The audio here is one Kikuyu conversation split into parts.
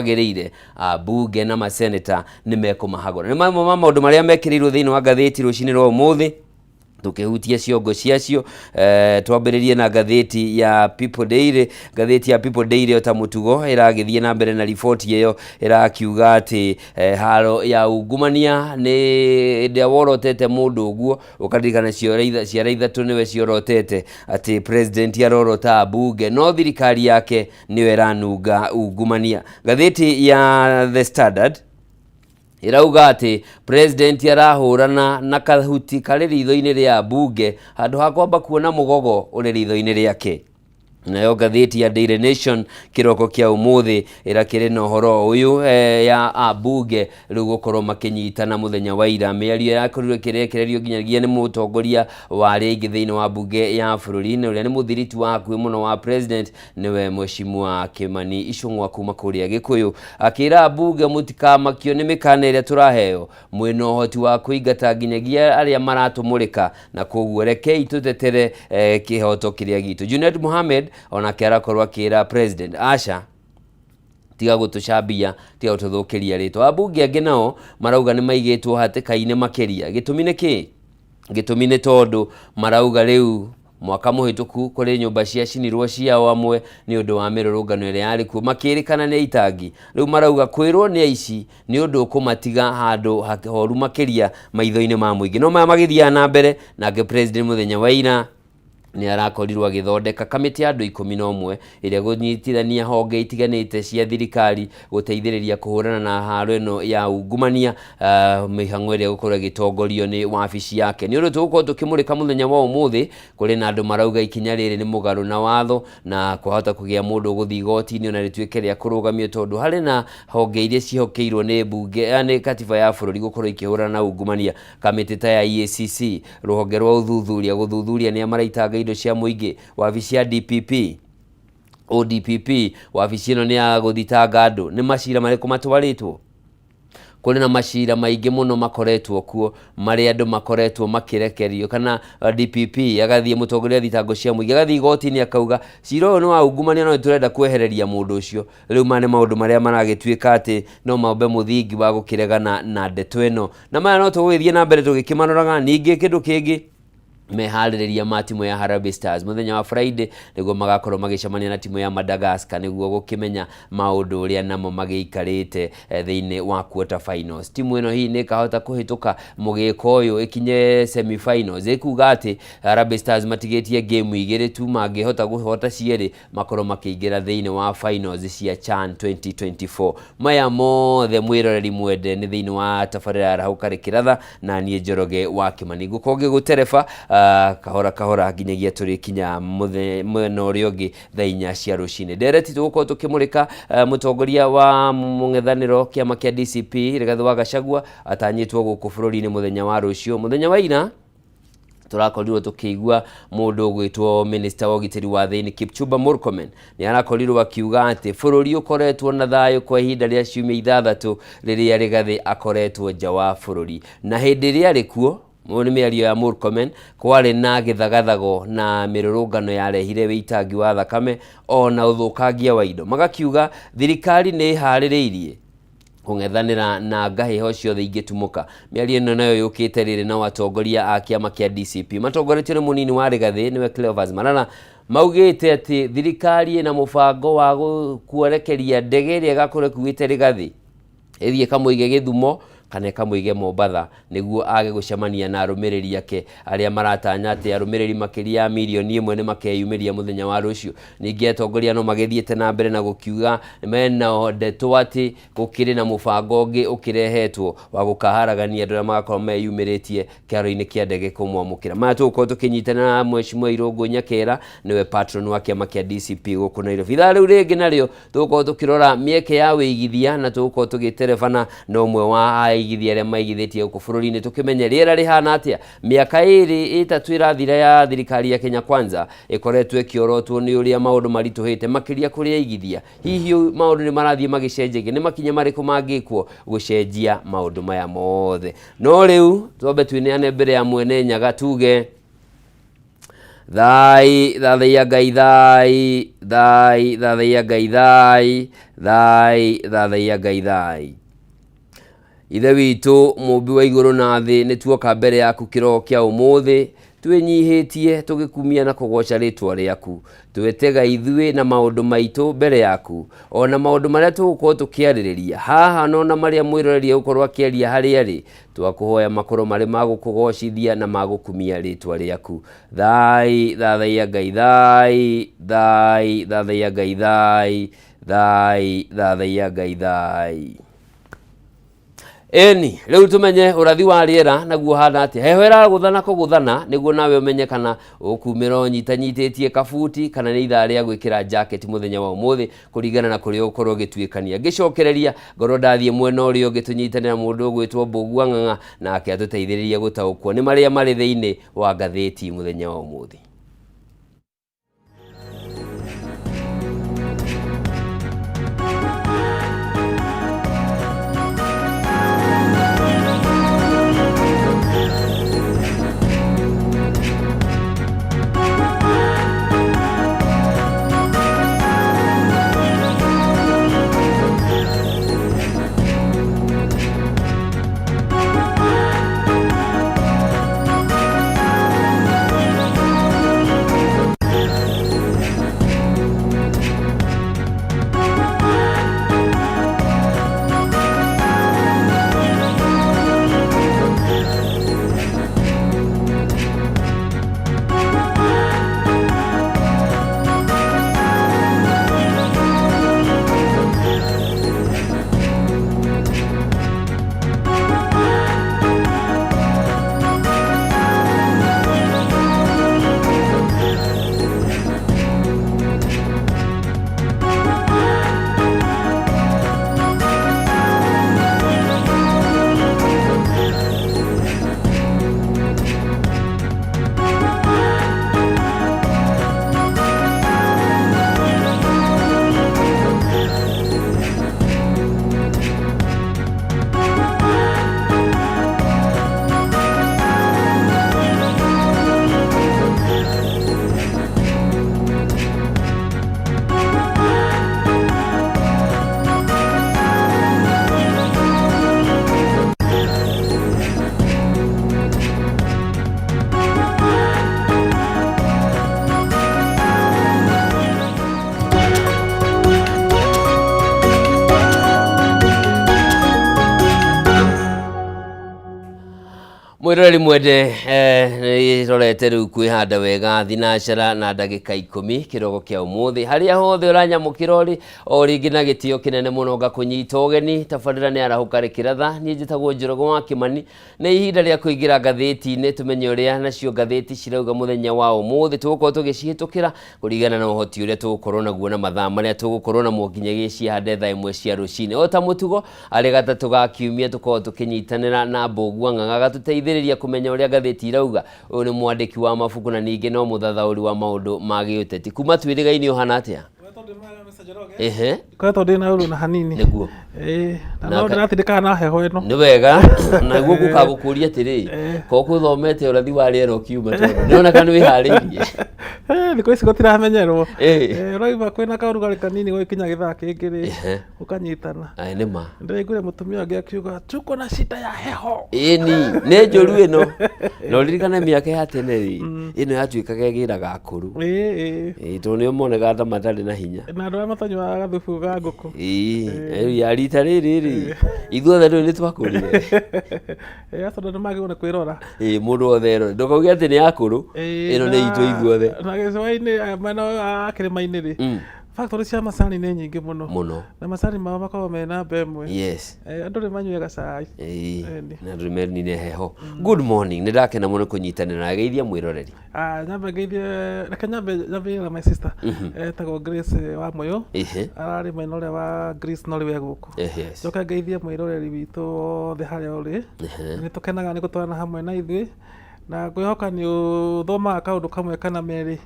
Kwagĩrĩire, ambunge na maseneta nĩ mekũmahagũra. Nĩ mamwe ma maũndũ marĩa mekĩrĩirwo thĩinĩ wa ngathĩti rũcinĩ rwa ũmũthĩ tũkĩhutia ciongo ciacio. Twambĩrĩrie na ngathĩti ya People Daily. Ngathĩti ya People Daily o ta mũtugo ĩragĩthiĩ na mbere na riboti ĩyo ĩrakiuga atĩ haro ya ungumania nĩ ĩrĩa worotete mũndũ ũguo ũkaririkana ciara ithatũ nĩwe ciorotete atĩ president arorota mbunge no thirikari yake nĩyo ĩranunga ungumania. Ngathĩti ya The Standard ĩrauga atĩ president arahũrana na kahuti karĩ ritho-inĩ rĩa mbunge handũ ha kwamba kuona mũgogo ũrĩ ritho-inĩ rĩake. Nayo ngathĩti ya Daily Nation kĩroko kĩa ũmũthĩ ĩrakĩrĩ na ũhoro ũyũ ya ambunge rĩu gũkorwo makĩnyitana mũthenya wa ira. Mĩario yakorirwo ĩkĩrekererio nginyagia nĩ mũtongoria wa arĩa aingĩ thĩinĩ wa mbunge ya bũrũri na ũrĩa nĩ mũthiriti wa hakuhĩ mũno wa president, nĩwe Mheshimiwa Kimani Ichung'wa kuma kũrĩa Gĩkũyũ, akĩra ambunge mũtikamakio nĩ mĩkana ĩrĩa tũraheo, mwĩna ũhoti wa kũingata nginyagia arĩa maratũmũrĩka na koguo rekei tũtetere kĩhoto kĩrĩa gitũ. Junet Mohamed onake arakorwo akĩra president aca, tiga gũtũcambia, tiga gũtũthũkĩria rĩtwa. Ambunge angĩ nao marauga nĩ maigĩtwo hatĩka-inĩ makĩria. Gĩtũmi nĩ kĩĩ? Gĩtũmi nĩ tondũ marauga rĩu mwaka mũhĩtũku kũrĩ nyũmba ciacinirwo ciao amwe nĩ ũndũ wa mĩrũrũngano ĩrĩa yarĩ kuo makĩrĩkana nĩ aitangi. Rĩu marauga kwĩrwo nĩ aici nĩ ũndũ ũkũmatiga handũ horu makĩria maitho-inĩ ma mũingĩ. No maya magĩthiaga na mbere, nake president mũthenya wa ira nĩ arakorirwo agĩthondeka kamĩtĩ ya andũ 11 ĩrĩa ĩgũnyitithania honge itiganĩte cia thirikari gũteithĩrĩria kũhũrana na haro ĩno ya ungumania, mĩhang'o ĩrĩa ĩgũkorwo ĩgĩtongorio nĩ wabici yake. Nĩ ũndũ tũgũkorwo tũkĩmũrĩka mũthenya wa ũmũthĩ. Kũrĩ na andũ marauga ikinya rĩrĩ nĩ mũgarũ na watho na kwahota kũgĩa mũndũ ũgũthiĩ igoti-inĩ ona rĩtuĩke rĩa kũrũgamio tondũ harĩ na honge iria ciĩhokeirwo nĩ mbunge, nĩ katiba ya bũrũri gũkorwo ikĩhũrana na ungumania. Kamĩtĩ ta ya EACC, rũhonge rwa ũthuthuria gũthuthuria nĩa maraitanga indo cia mũingĩ, wabici ya DPP, ODPP, wabici ĩno nĩ ya gũthitanga andũ, nĩ macira marĩkũ matwarĩtwo? Kũrĩ na macira maingĩ mũno makoretwo kuo marĩa andũ makoretwo makĩrekerio kana DPP agathiĩ, mũtongoria wa thitango cia mũingĩ agathiĩ igoti-inĩ akauga cira ũyũ nĩ wa ungumania no nĩtũrenda kwehereria mũndũ ũcio. Rĩu maya nĩ maũndũ marĩa maragĩtuĩka atĩ no mambe mũthingi wa gũkĩregana na ndeto ĩno. Na maya no tũgũgĩthiĩ na mbere tũgĩkĩmaroraga. Ningĩ kĩndũ kĩngĩ, meharĩrĩria ma timu ya Harambee Stars mũthenya wa Friday nĩguo magakorwo magĩcemania na timu ya Madagascar nĩguo gũkĩmenya maũndũ ũrĩa namo magĩikarĩte thĩinĩ wa quarter finals. Timu ĩno hihi nĩ ĩkahota kũhĩtũka mũgĩko ũyũ ĩkinye semi finals? Ĩkuga atĩ Harambee Stars matigĩtie game igĩrĩ tu, mangĩhota kũhota cierĩ makorwo makĩingĩra thĩinĩ wa finals cia CHAN 2024. Maya mothe mwĩroreri mwende nĩ thĩinĩ wa tabarĩra ya Arahũka Rĩkĩratha na niĩ Njoroge wa Kĩmani. Ngũkorwo ngĩgũtereba kahora kahora nginyagia tũrĩkinya mwena ũrĩa ũngĩ thaa 4 cia rũcinĩ. Ndereti tũgũkorwo tũkĩmũrĩka mũtongoria wa mũng'ethanĩro kĩama kĩa DCP Rigathĩ wa Gachagua atanyĩtwo gũkũ bũrũri-inĩ mũthenya wa rũciũ. Mũthenya wa ira tũrakorirwo tũkĩigua mũndũ ũgwĩtwo minister wa ũgitĩri wa thĩinĩ Kipchumba Murkomen nĩ arakorirwo akiuga atĩ bũrũri ũkoretwo na thayũ kwa ihinda rĩa ciumia ithathatũ rĩrĩa Rigathĩ akoretwo nja wa bũrũri, na hĩndĩ ĩrĩa arĩ kuo, ũyũ nĩ mĩario ya Murkomen, kwarĩ na gĩthagathago na mĩrũrũngano yarehire wĩitangi wa thakame ona ũthũkangia wa indo. Magakiuga thirikari nĩ ĩharĩrĩirie kũng'ethanĩra na ngahĩha ciothe ingĩtumũka. Mĩario ĩno nayo yũkĩte rĩrĩ nao atongoria a kĩama kĩa DCP matongoretio nĩ mũnini wa Rigathĩ nĩwe Cleophas Malala maugĩte atĩ thirikari ĩna mũbango wa kuorekeria ndege ĩrĩa ĩgakorwo ĩkuĩte Rigathĩ ĩthiĩ ĩkamũige Gĩthumo kana ĩkamũige Mombatha nĩguo age gũcemania na arũmĩrĩri ake arĩa maratanya atĩ arũmĩrĩri makĩria ya mirioni 1 nĩ makeyumĩria mũthenya wa rũciũ. Ningĩ atongoria no magĩthiĩte na mbere na gũkiuga mena ndeto atĩ gũkĩrĩ na mũbango ũngĩ ũkĩrehetwo wa gũkaharagania andũ arĩa magakorwo meyumĩrĩtie kĩharo-inĩ kĩa ndege kũmwamũkĩra. Maya tũgũkorwo tũkĩnyitana na Mheshimiwa Irũngũ Nyakera nĩwe patron wa kĩama kĩa DCP gũkũ Nairobi. Ithaa rĩu rĩngĩ narĩo tũgũkorwo tũkĩrora mĩeke ya wĩigithia na tũgũkorwo tũgĩterebana na ũmwe wa aigithia arĩa maigithĩtie gũkũ bũrũri-inĩ tũkĩmenye rĩera rĩhana atĩa. Mĩaka ĩrĩ ĩtatũ ĩrathira ya thirikari ya Kenya Kwanza ĩkoretwo ĩkĩorotwo nĩ ũrĩa maũndũ maritũhĩte makĩria kũrĩ aigithia. Hihi maũndũ nĩ marathiĩ magĩcenjagia? Nĩ makinya marĩkũ mangĩkwo gũcenjia maũndũ maya mothe? No rĩu twambe twĩneane mbere ya mwene Nyaga tuge Thai thathaiya Ngai thai, thai thathaiya Ngai thai, thai thathaiya Ngai thai. Ithe witũ mũmbi wa igũrũ na thĩ, nĩ tuoka mbere yaku kĩroko kĩa ũmũthĩ, twĩnyihĩtie tũgĩkumia na kũgoca rĩtwa rĩaku. Twetega ithuĩ na maũndũ maitũ mbere yaku, o na maũndũ marĩa tũgũkorwo tũkĩarĩrĩria haha na ona marĩa mwĩroreri egũkorwo akĩaria harĩa arĩ, twakũhoya makorwo marĩ ma gũkũgocithia na ma gũkumia rĩtwa rĩaku. Thai thathaiya Ngai thai, thai thathaiya Ngai thai, thai thathaiya Ngai thai. Ĩni, rĩu tũmenye ũrathi wa rĩera naguo ũhana atĩa. Heho ĩragũthana kũgũthana nĩguo nawe ũmenye kana ũkumĩra ũnyitanyitĩtie kabuti kana nĩ ithaa rĩa gwĩkĩra jacket mũthenya wa ũmũthĩ kũringana na kũrĩa ũgũkorwo ũgĩtuĩkania. Ngĩcokereria ngorwo ndathiĩ mwena ũrĩa ũngĩ tũnyitane na mũndũ ũgwĩtwo Mbũgua Ng'ang'a nake atũteithĩrĩrie gũtaũkwo nĩ marĩa marĩ thĩinĩ wa ngathĩti mũthenya wa ũmũthĩ. Mwĩroreri mwende, nĩrorete rĩu kwĩhanda wega thinacara na ndagĩka 10 kĩroko kĩa ũmũthĩ. Harĩa hothe ũranyamũkĩra ũrĩ o rĩngĩ na gĩtĩo kĩnene mũno ngakũnyita ũgeni. Tabarĩra nĩ arahũka rĩkĩratha. Niĩ njĩtagwo Njoroge wa Kĩmani. Nĩ ihinda rĩa kũingĩra ngathĩti-inĩ tũmenye ũrĩa nacio ngathĩti cirauga mũthenya wa ũmũthĩ. Tũgũkorwo tũgĩcihĩtũkĩra kũringana na ũhoti ũrĩa tũgũkorwo naguo na mathaa marĩa tũgũkorwo namo nginyagia ciahande thaa 1 cia rũcinĩ. O ta mũtugo arĩ gatatũ ga kiumia tũkoragwo tũkĩnyitanĩra na Mbũgua Ng'ang'a agatũteithĩrĩria kũmenya ũrĩa ngathĩti irauga. Ũyũ nĩ mwandĩki wa mabuku na ningĩ no mũthathaũri wa maũndũ ma gĩũteti. Kuma twĩrĩga-inĩ ũhana atĩa? Ehe. Ngoretwo ndĩ na ũru na hanini. Nĩguo. Ĩĩ, na no ndĩratindĩkaga na heho ĩno. Nĩ wega. Naguo ngũka gũkũria atĩrĩ, ko ũgũthomete ũrathi wa rĩera ũkiuma tondũ nĩroneka nĩ wĩharĩirie. Thikũ ici gũtiramenyerwo. Ũraigua kwĩna kaũrugarĩ kanini gũgĩkinya gĩthaa kĩngĩ rĩ, ũkanyitana. Aĩ nĩ ma. Ndĩraiguire mũtumia ũngĩ akiuga tuko na shida ya heho. Ĩni, nĩ njũru ĩno. Na ũririkane mĩaka ya tene rĩ, ĩno yatuĩkaga ĩgĩraga akũrũ. Ĩĩ. Ĩĩ, tondũ nĩo monekaga ta matarĩ na hinya. Na andũ arĩa matanyuaga gathubu ga ngũkũ. Ĩĩ, rĩu ya rita rĩrĩ rĩ, ithuothe rĩu nĩ twakũrire. Ĩĩ, aca andũ nĩ magĩrĩirwo nĩ kwĩrora. Ĩĩ, mũndũ wothe erore. Ndũkauge atĩ nĩ akũrũ, ĩno nĩ itũ ithuothe. Na gĩcũa-inĩ, mwena ũyũ wa kĩrĩma-inĩ rĩ, factory cia macani nĩ nyingĩ mũno. Mũno. Na macani mao makoragwo me namba ĩmwe. Yes. Andũ nĩ manyue gacai. Ĩĩ, Ĩni. na andũ nĩ menire heho. Good morning, nĩ ndakena mũno kũnyitanĩra nawe. Geithia mwĩroreri. Ah, nyambe ngeithie, reke nyambe nyambĩrĩrie na my sister. Etagwo Grace wa Mũyũ. Ararĩ mwena ũrĩa wa Greece no rĩu e gũkũ. Yes. Njoke ngeithie mwĩroreri witũ wothe harĩa ũrĩ. Nĩ tũkenaga nĩ gũtwarana hamwe na ithuĩ. Na ngwĩhoka nĩ ũthomaga kaũndũ kamwe kana merĩ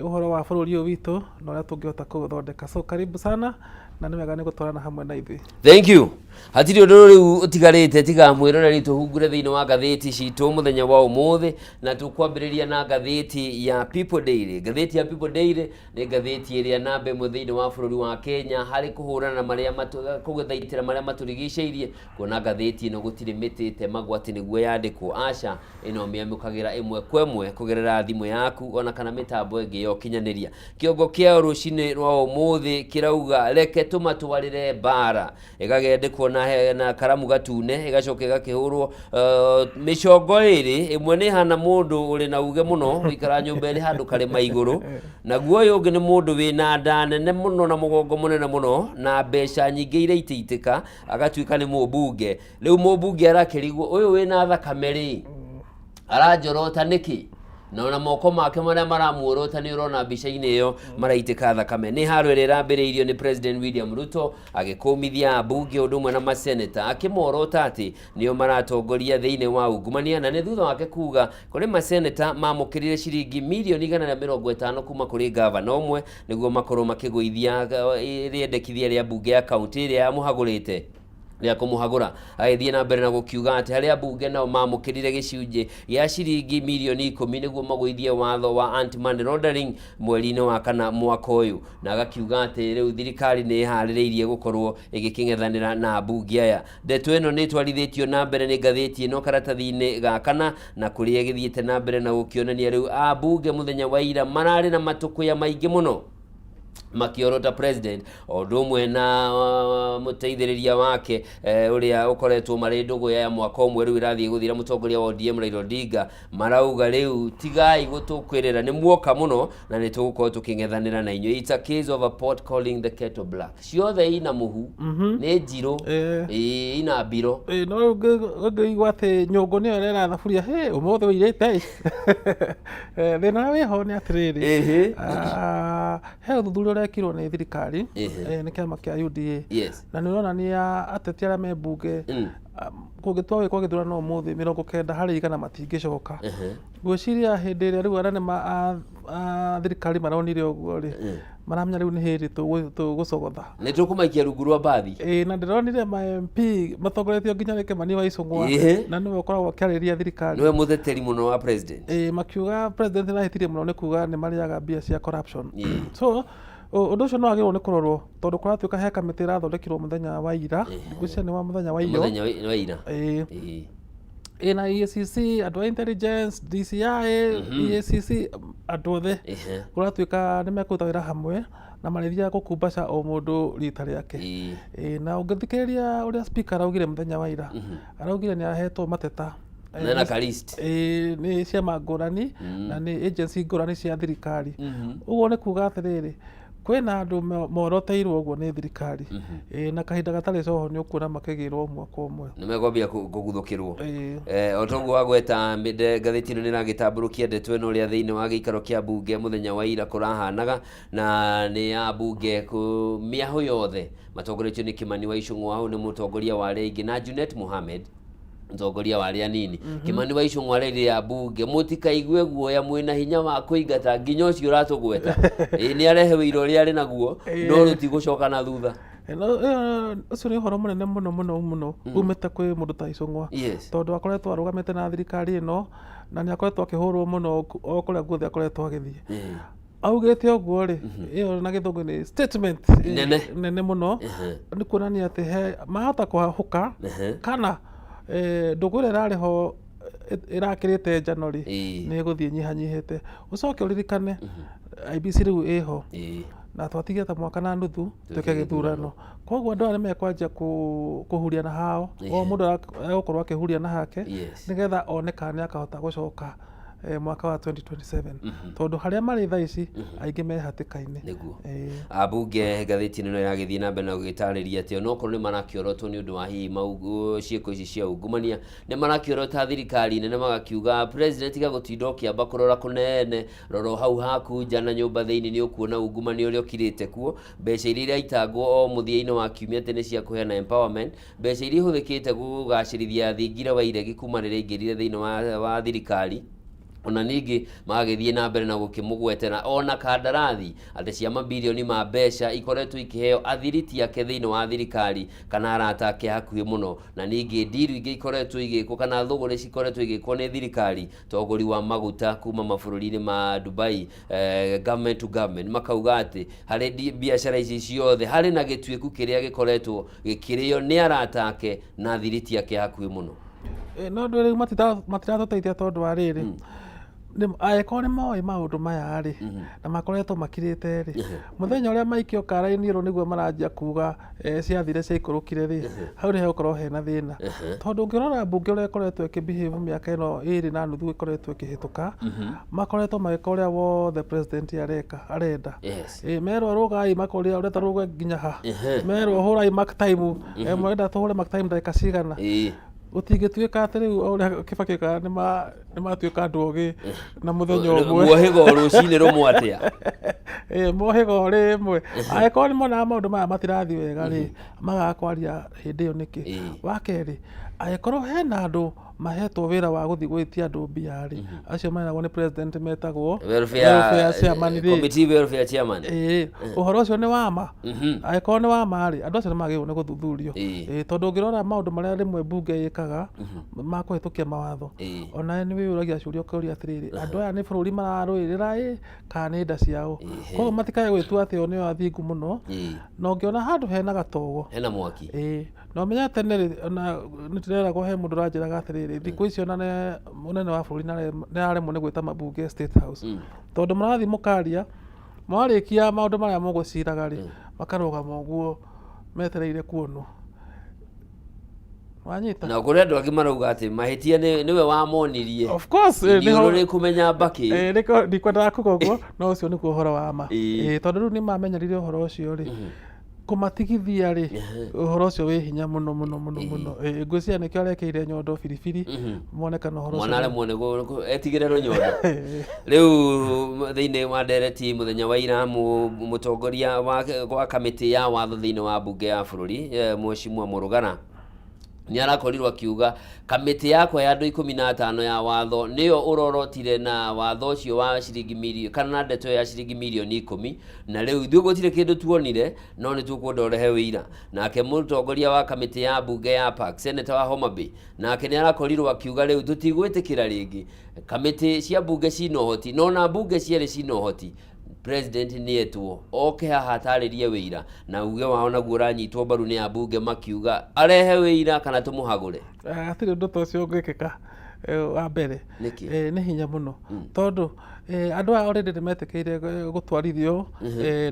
ũhoro wa bũrũri ũyũ witũ na ũrĩa tũngĩhota kũũthondeka. So karibu sana na nĩ wega nĩ gũtwarana hamwe na ithuĩ. Thank you. Hatirĩ ũndũ rĩu ũtigarĩte tiga mwĩroreri tũhungure thĩinĩ wa ngathĩti citũ mũthenya wa ũmũthĩ, na tũkwambĩrĩria na ngathĩti ya People Daily. Ngathĩti ya People Daily nĩ ngathĩti ĩrĩa namba ĩmwe thĩinĩ wa bũrũri wa Kenya harĩ kũhũrana na marĩa kũgĩthaitĩra marĩa matũrigicĩirie. Kuona ngathĩti ĩno gũtirĩ mĩtĩ ĩtemagwo atĩ nĩguo yandĩkwo, aca, ĩno mĩamũkagĩra ĩmwe kwa ĩmwe kũgerera thimũ yaku ona kana mĩtambo ĩngĩ ya ũkinyanĩria. Kĩongo kĩayo rũcinĩ rwa ũmũthĩ kĩrauga reke tũmatwarĩre mbara, ĩgagendĩkwo na karamu gatune, ĩgacoka ĩgakĩhũrwo mĩcongo ĩrĩ, ĩmwe nĩ hana mũndũ ũrĩ na uge mũno gũikara nyũmba ĩrĩ handũ karĩma igũrũ, naguo ũyũ ũngĩ nĩ mũndũ wĩna nda nene mũno na mũgongo mũnene mũno na mbeca nyingĩ iraitĩitĩka, agatuĩka nĩ mũmbunge. Rĩu mũmbunge arakĩrigwo ũyũ wĩna thakame rĩ aranjorota nĩkĩ, na ona moko make marĩa maramuorota nĩ ũrona mbica-inĩ ĩyo maraitĩka thakame. Nĩ haro ĩrĩa ĩrambĩrĩirio nĩ President William Ruto agĩkũmithia ambunge ũndũ ũmwe na maseneta, akĩmorota atĩ nĩo maratongoria thĩinĩ wa ungumania, na nĩ thutha wake kuga kũrĩ maseneta mamũkĩrire ciringi mirioni 150 kuma kũrĩ gavana ũmwe nĩguo makorwo makĩgũithia rĩendekithia rĩa mbunge ya kaunti ĩrĩa yamũhagũrĩte rĩa kũmũhagũra. Agĩthiĩ na mbere na gũkiuga atĩ harĩa mbunge nao mamũkĩrire gĩcunjĩ gĩa ciringi mirioni 10 nĩguo magũithie watho wa anti money laundering mweri-inĩ wa kana mwaka ũyũ, na agakiuga atĩ rĩu thirikari nĩ ĩharĩrĩirie gũkorwo ĩgĩkĩng'ethanĩra na mbunge aya. Ndeto ĩno nĩ ĩtwarithĩtio na mbere nĩ ngathĩti ĩno karatathi-inĩ ga kana, na kũrĩa ĩgĩthiĩte na mbere na gũkĩonania rĩu ambunge mũthenya wa ira mararĩ na matũkũya maingĩ mũno makĩorota president o ũndũ ũmwe na mũteithĩrĩria wake ũrĩa ũkoretwo marĩ ndũgũ ya mwaka ũmwe rĩu ĩrathiĩ gũthira, mũtongoria wa ODM Raila Odinga. Marauga rĩu tigai gũtũkwĩrĩra, nĩ muoka mũno na nĩ tũgũkorwo tũkĩng'ethanĩra na inyuĩ. It's a case of a pot calling the kettle black. Ciothe ina mũhu, nĩ njirũ, ĩĩ, ina mbiro. Ĩĩ, no rĩu ũngĩigua atĩ nyũngũ nĩyo ĩrera thaburia, hĩ, ũmũthĩ ũirĩte ĩ. Thĩna ũrĩa wĩho nĩ atĩrĩrĩ, he ũthuthuria ũrekirwo nĩ thirikari, nĩ kĩama kĩa UDA, na nĩ ũronania ateti arĩa me mbunge, kũngĩtua gwĩkwo gĩthurano ũmũthĩ, 90% matingĩcoka. Ngwĩciria hĩndĩ ĩrĩa rĩu anene a thirikari maronire ũguo rĩ, maramenya rĩu nĩ hĩndĩ tũgũcogotha. Nĩ tũkũmaikia rungu rwa mbathi. Ĩĩ, na ndĩronire ma MP matongoretio nginya nĩ Kĩmani wa Icũng'wa, na nĩwe ũkoragwo akĩarĩria thirikari. Nĩwe mũteteri mũno wa president. Ĩĩ, makiuga president nĩ ahĩtirie mũno nĩ kuga nĩ marĩaga mbia cia corruption. So ũndũ ũcio no wagĩrĩirwo nĩ kũrorwo, tondũ kũratuĩka he kamĩtĩ ĩrathondekirwo mũthenya wa ira, ngwĩciria nĩ wa mũthenya wa iyo. Mũthenya wa ira. Ĩĩ. Ĩna EACC, andũ a intelligence, DCI, EACC, andũ othe. Kũratuĩka nĩ mekũruta wĩra hamwe na marĩthiaga gũkumbaca o mũndũ rita rĩake. Ĩĩ, na ũngĩthikĩrĩria ũrĩa speaker araugire mũthenya wa ira, araugire nĩ ahetwo mateta. Nena ka list. Ĩĩ, nĩ ciama ngũrani na nĩ agency ngũrani cia thirikari. Ũguo nĩ kuga atĩrĩrĩ, kwĩna andũ moroteirwo ũguo nĩ thirikari. Ĩĩ, na kahinda gatarĩ coho nĩ ũkuona makĩgĩrwo ũmwe kwa ũmwe. Nĩ mekwambia kũguthũkĩrwo. O toguo wagweta, ngathĩti ĩno nĩ ĩragĩtambũrũkia ndeto ĩno ũrĩa thĩinĩ wa gĩikaro kĩa mbunge mũthenya wa ira kũrahanaga, na nĩ ya mbunge mĩahũ yothe matongoretio nĩ Kĩmani wa Icũng'wa, hau nĩ mũtongoria wa arĩa aingĩ, na Junet Mohamed mũtongoria wa arĩa anini. Kĩmani wa Icũng'wa arerire ambunge mũtikaigue guoya, mwĩna hinya wa kũingata nginya ũcio ũratũgweta. Ĩĩ, nĩ arehe ũira ũrĩa arĩ naguo, no rũtigũcoka na thutha. Ũcio nĩ ũhoro mũnene mũno mũno mũno umĩte kwĩ mũndũ ta Icũng'wa, tondũ akoretwo arũgamĩte na thirikari ĩno na nĩ akoretwo akĩhũrwo mũno o kũrĩa guothe akoretwo agĩthiĩ. Augĩte ũguo rĩ, ĩyo na gĩthũngũ nĩ statement nene, nene mũno, nĩ kuonania atĩ he mahota kũhahũka kana ndũgũ ĩrĩa ĩrarĩ ho ĩrakĩrĩte njano rĩ, nĩ ĩgũthiĩ ĩnyihanyihĩte. Ũcoke ũririkane IEBC rĩu ĩho, na twatigia ta mwaka na nuthu twĩke gĩthurano, koguo andũ aya nĩ mekwanjia kũhuria na hao, o mũndũ egũkorwo akĩhuria na hake nĩgetha one kana nĩ akahota gũcoka mwaka wa 2027, tondũ harĩa marĩ thaa ici aingĩ me hatĩka-inĩ. Nĩguo. Ambunge, ngathĩti ĩno ĩragĩthiĩ na mbere na gũgĩtarĩria atĩ onokorwo nĩ marakĩorotwo nĩ ũndũ wa hihi ciĩko ici cia ungumania, nĩ marakĩorota thirikari nene, magakiuga president tiga gũtinda ũkĩamba kũrora kũnene, rora hau haku nja na nyũmba thĩinĩ nĩ ũkuona ungumania ũrĩa ũkirĩte kuo, mbeca iria iraitangwo o mũthia-inĩ wa kiumia atĩ nĩ cia kũheana empowerment, mbeca iria ihũthĩkĩte kũgacĩrithia thingira wa iregi kuma rĩrĩa aingĩrire thĩinĩ wa thirikari. Ona ningĩ magagĩthiĩ na mbere na gũkĩmũgwetera ona kandarathi atĩ cia mabirioni ma mbeca ikoretwo ikĩheo athiriti ake thĩinĩ wa thirikari kana arata ake hakuhĩ mũno, na ningĩ ndiru ingĩ ikoretwo igĩkwo kana thũgũrĩ cikoretwo igĩkwo nĩ thirikari ta ũgũri wa maguta kuma mabũrũri-inĩ ma Dubai, government to government. Makauga atĩ harĩ biacara ici ciothe harĩ na gĩtuĩku kĩrĩa gĩkoretwo gĩkĩrĩo nĩ arata ake na athiriti ake hakuhĩ mũno. No andũ rĩu matiratũteithia tondũ wa rĩrĩ, angĩkorwo nĩ moĩ maũndũ maya rĩ, na makoretwo makirĩte rĩ, mũthenya ũrĩa maikio kara-inĩ rũ nĩguo maranjia kuga ciathire ciaikũrũkire rĩ, hau nĩ hegũkorwo hena thĩna. Tondũ ũngĩrora mbunge ũrĩa ĩkoretwo ĩkĩ-behave mĩaka ĩno 2.5 ĩkoretwo ĩkĩhĩtũka, makoretwo magĩka ũrĩa wothe president areka arenda. Merwo rũgai makoria ũrenda rũge nginya ha, merwo hũrai mark time, marenda tũhũre mark time ndagĩka cigana. Gũtingĩtuĩka atĩ rĩu o ũrĩa Kibaki oigaga nĩ matuĩka andũ ogĩ na mũthenya ũmwe. Muohĩga o rũcinĩ rũmwe atĩa? Mohĩga o rĩmwe. Angĩkorwo nĩ monaga maũndũ maya matirathiĩ wega rĩ, magaga kwaria hĩndĩ ĩyo nĩkĩ? Wa kerĩ, angĩkorwo hena andũ mahetwo wĩra wa gũthiĩ gwĩtia andũ mbia rĩ, acio meragwo nĩ president metagwo welfare chairman rĩ, committee welfare chairman. Ũhoro ũcio nĩ wa ma? Angĩkorwo nĩ wa ma rĩ, andũ acio nĩ magĩrĩirwo nĩ gũthuthurio. Tondũ ũngĩrora maũndũ marĩa rĩmwe mbunge ĩkaga ma kũhĩtũkia mawatho, onawe nĩ wĩyũragia ciũria ũkoria atĩrĩrĩ, andũ aya nĩ bũrũri mararũĩrĩra ĩ kana nĩ nda ciao? Koguo matikae gwĩtua atĩ o nĩo athingu mũno. Na ũngĩona handũ hena gatogo, hena mwaki. Na ũmenye tene rĩ, ona nĩ ndĩreragwo he mũndũ ũranjĩraga atĩrĩrĩ, thikũ ici ona mũnene wa bũrũri nĩ araremwo nĩ gwĩta mambunge State House. Tondũ mũrathiĩ mũkaria, mwarĩkia maũndũ marĩa mũgũciraga rĩ, makarũgama ũguo metereire kuonwo. Wanyita? Na kũrĩ andũ angĩ marauga atĩ mahĩtia nĩwe wamonirie. Of course, Iniũrũ rĩkũmenya mbakĩ. Nĩkĩo ndikwendaga kuga ũguo, no ũcio nĩguo ũhoro wa ma. Tondũ rĩu nĩ mamenyerire ũhoro ũcio rĩ, kũmatigithia rĩ, ũhoro ũcio wĩ hinya mũno mũno mũno mũno. Ngwĩciria nĩkĩo arekĩire nyondo biribiri, mone kana ũhoro ũcio Mwana aremwo nĩ etigĩre rũnyondo. Rĩu thĩinĩ wa ndereti mũthenya wa ira, mũtongoria wa kamĩtĩ ya watho thĩinĩ wa mbunge ya bũrũri, Mheshimiwa Mũrũgara, nĩ arakorirwo akiuga kamĩtĩ yakwa ya andũ 15 ya watho nĩyo ũrorotire na watho ũcio wa ciringi mirioni kana na ndeto ya ciringi mirioni 10, na rĩu ithuĩ gũtirĩ kĩndũ tuonire, no nĩ tũkwenda ũrehe wĩira. Nake mũtongoria wa kamĩtĩ ya mbunge ya Park, Senator wa Homa Bay, nake nĩ arakorirwo akiuga rĩu tũtigwĩtĩkĩra rĩngĩ kamĩtĩ cia mbunge cina ũhoti, no na mbunge cierĩ cina ũhoti. President nĩ etwo oke haha atarĩrie wĩira, na uge wao naguo ũranyitwo mbaru nĩ ambunge makiuga arehe wĩira kana tũmũhagũre. Hatirĩ ũndũ ta ũcio ũngĩkĩka, wa mbere. Nĩkĩ? Nĩ hinya mũno tondũ andũ aya already nĩ metĩkĩire gũtwarithio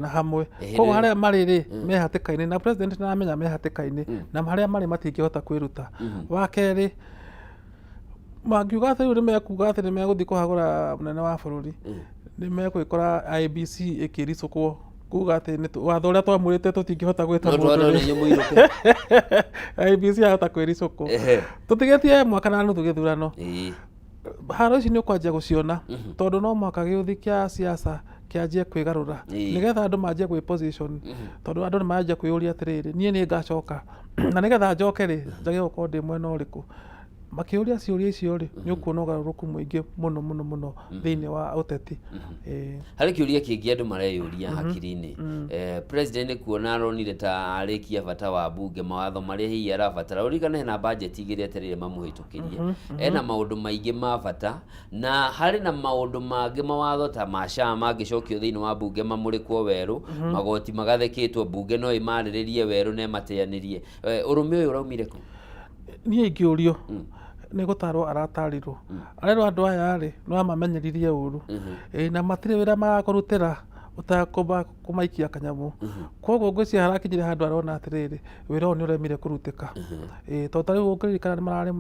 na hamwe, koguo harĩa marĩ rĩ, me hatĩka-inĩ, na president nĩ aramenya me hatĩka-inĩ, na harĩa marĩ matingĩhota kwĩruta. Wa kerĩ, mangiuga atĩ rĩu nĩ mekuga atĩ nĩ megũthiĩ kũhagũra mũnene wa bũrũri, nĩ megwĩkora IEBC ĩkĩricũkwo kuga atĩ watho ũrĩa twamwĩrĩte tũtingĩhota gwĩta No mũndũ twatho rĩ. nĩ inyuĩ mũirũke. IEBC yahota kwĩricũkwo. Tũtigĩtie 1.5 gĩthurano. Haro ici nĩ ũkwanjia gũciona tondũ no mũhaka gĩũthi kĩa siasa kĩanjie kwĩgarũra nĩgetha andũ manjie gwĩ position, tondũ andũ nĩ maranjia kwĩyũria atĩrĩrĩ, niĩ nĩ ngacoka, na nĩgetha njoke rĩ, njagĩrĩirwo gũkorwo ndĩ mwena ũrĩkũ? Makĩũria ciũria icio rĩ, nĩ ũkuona ũgarũrũku mũingĩ mũno mũno mũno thĩinĩ wa ũteti. Harĩ kĩũria kĩngĩ andũ mareyũria hakiri-inĩ. President nĩ kuona aronire ta arĩkia bata wa mbunge mawatho marĩa hihi arabatara. Ũririkane hena budget igĩrĩ etereire mamũhĩtũkĩrie. Ena maũndũ maingĩ ma bata, na harĩ na maũndũ mangĩ mawatho ta ma SHA mangĩcokio thĩinĩ wa mbunge mamũrĩkwo werũ, magoti magathĩkĩtwo mbunge no ĩmarĩrĩrie werũ na ĩmateanĩrie. Ũrũme ũyũ ũraumire kũ? Niĩ ingĩũrio nĩ gũtarwo aratarirwo, arerwo andũ aya rĩ, nĩ wamamenyeririe ũru, na matirĩ wĩra magakũrutĩra ũtakũmba kũmaikia kanyamũ. Koguo ngwĩciria harakinyire handũ arona atĩrĩrĩ, wĩra ũyũ nĩ ũremire kũrutĩka. Tondũ ta rĩu ũngĩririkana nĩ mararĩ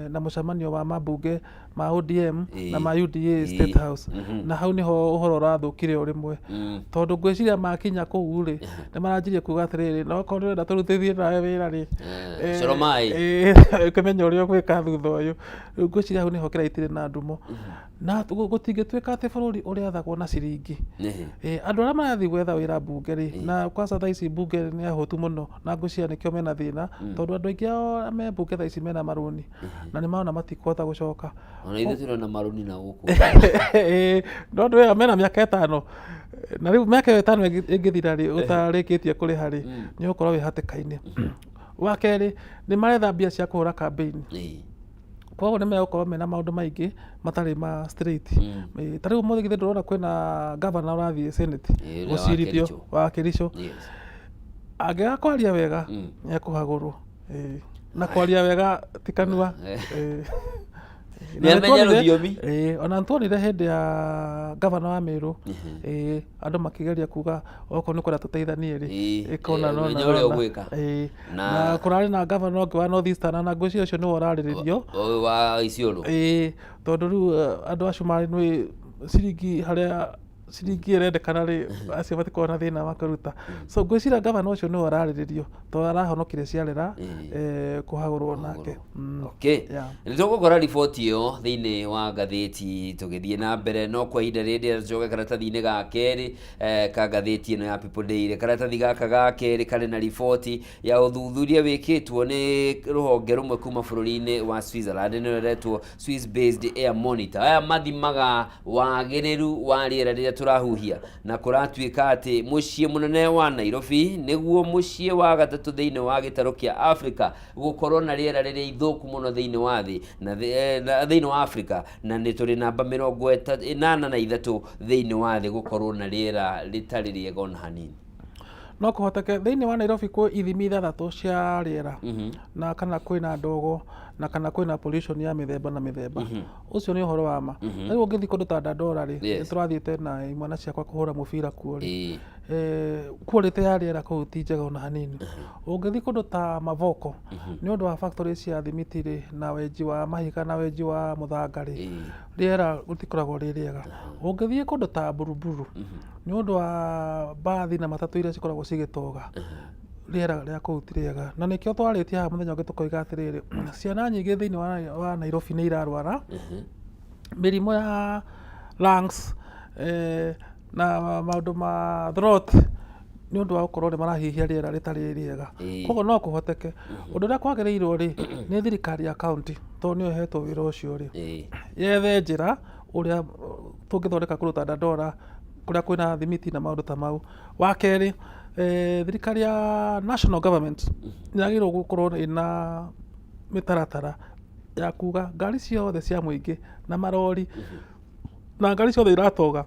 na mũcemanio wa mambunge ma ODM na ma UDA State House, na hau niho ũhoro ũrathũkire o rĩmwe, tondũ ngwĩciria makinya kũu rĩ, nĩ maranjirie kuga atĩrĩrĩ, no korwo nĩ ũrenda tũrutithie nawe wĩra rĩ, Coro maĩ. Ũkĩmenya ũrĩa ũgwĩka thutha ũyũ. Rĩu ngwĩciria hau nĩho kĩraitire na ndumo. Na gũtingĩtuĩka atĩ bũrũri ũrĩathagwo na ciringi. Nĩhĩ. Andũ arĩa marathiĩ gwetha wĩra mbunge rĩ, na kwanza thaa ici mbunge nĩ ahũtu mũno, na ngwĩciria nĩkĩo mena thĩna, tondũ andũ aingĩ ao arĩa me mbunge thaa ici mena marũni na nĩ marona matikũhota gũcoka. Ona ithuĩ tũrĩ na marũni na gũkũ. No andũ aya mena mĩaka 5, na rĩu mĩaka ĩyo 5 ĩngĩthira rĩ, ũtarĩkĩtie kũrĩha rĩ, nĩ ũgũkorwo wĩ hatĩka-inĩ. Wa kerĩ, nĩ maretha mbia cia kũhũra campaign. Koguo nĩ megũkorwo mena maũndũ maingĩ matarĩ ma straight. Ta rĩu ũmũthĩ githĩ ndũrona kwĩna governor ũrathiĩ Senate Ũrĩa wa gũcirithio Kericho. wa Kericho. Angĩaga kwaria wega, nĩ ekũhagũrwo. Na kwaria wega ti kanua. Nĩ amenye rũthiomi. Ona nĩtuonire hĩndĩ ya gavana wa Meru, andũ makĩgeria kuga okorwo nĩ kwenda tũteithanie rĩ, ĩkona no Menya na ũrĩa no na. ũgwĩka. Na kũrarĩ na gavana ũngĩ wa North Eastern, na ngwĩciria ũcio nĩwe ũrarĩrĩrio. Ũyũ wa Isiolo. Tondũ rĩu andũ acio marĩ nĩ ciringi harĩa ciringi ĩrendekana rĩ, acio matikoragwo na thĩna wa kũruta. So ngwĩciria gavana ũcio nĩwe ũrarĩrĩrio tondũ arahonokire Ciarera, kũhagũrwo nake. Okay. Yeah. Nĩ tũgũkora riboti ĩyo thĩinĩ wa ngathĩti tũgĩthiĩ na mbere, no kwa ihinda rĩrĩ tũcoke karatathi-inĩ ga kerĩ ka ngathĩti ĩno ya People Daily. Karatathi gaka ga kerĩ karĩ na riboti ya ũthuthuria wĩkĩtwo nĩ rũhonge rũmwe kuma bũrũri-inĩ wa Switzerland, nĩyo ĩretwo Swiss Based Air Monitor. Aya mathimaga wagĩrĩru wa rĩera rĩrĩa tũrahuhia, na kũratuĩka atĩ mũciĩ mũnene wa Nairobi nĩguo mũciĩ wa gatatũ thĩinĩ wa gĩtarũ kĩa Africa gũkorwo na rĩera rĩrĩa ithũku mũno thĩinĩ wa thĩ na thĩinĩ wa Africa, na nĩ tũrĩ namba 83 thĩinĩ wa thĩ gũkorwo na rĩera rĩtarĩ rĩega ona hanini. No kũhoteke thĩinĩ wa Nairobi kwĩ ithimi 6 cia rĩera, na kana kwĩna ndogo, na kana kwĩna pollution ya mĩthemba na mĩthemba. Ũcio nĩ ũhoro wa ma. Rĩu ũngĩthiĩ kũndũ ta Dandora rĩ, nĩ tũrathiĩte na imwana ciakwa kũhũra mũbira kuo rĩ, quality ya rĩera kũu ti njega ona hanini. Ũngĩthiĩ kũndũ ta Mavoko, nĩ ũndũ wa factory cia thimiti rĩ, na wenji wa mahiga na wenji wa mũthanga rĩ, rĩera rĩtikoragwo rĩ rĩega. Ũngĩthiĩ kũndũ ta Buruburu, nĩ ũndũ wa mbathi na matatũ iria cikoragwo cigĩtoga, rĩera rĩa kũu ti rĩega. Na nĩkĩo twarĩtie haha mũthenya ũngĩ tũkoiga atĩrĩrĩ, ciana nyingĩ thĩinĩ wa Nairobi nĩ irarwara mĩrimũ ya lungs, na maũndũ ma throat, nĩ ũndũ wa gũkorwo nĩ marahihia rĩera rĩtarĩ rĩega. Koguo no kũhoteke. Ũndũ ũrĩa kwagĩrĩirwo rĩ, nĩ thirikari ya county, tondũ nĩyo ĩhetwo wĩra ũcio rĩ, yethe njĩra ũrĩa tũngĩthondeka kũndũ ta Dandora, kũrĩa kwĩna thimiti na maũndũ ta mau. Wa kerĩ, thirikari ya national government nĩ yagĩrĩirwo gũkorwo ĩna mĩtaratara ya kuga ngari ciothe cia mũingĩ na marori na ngari ciothe iratoga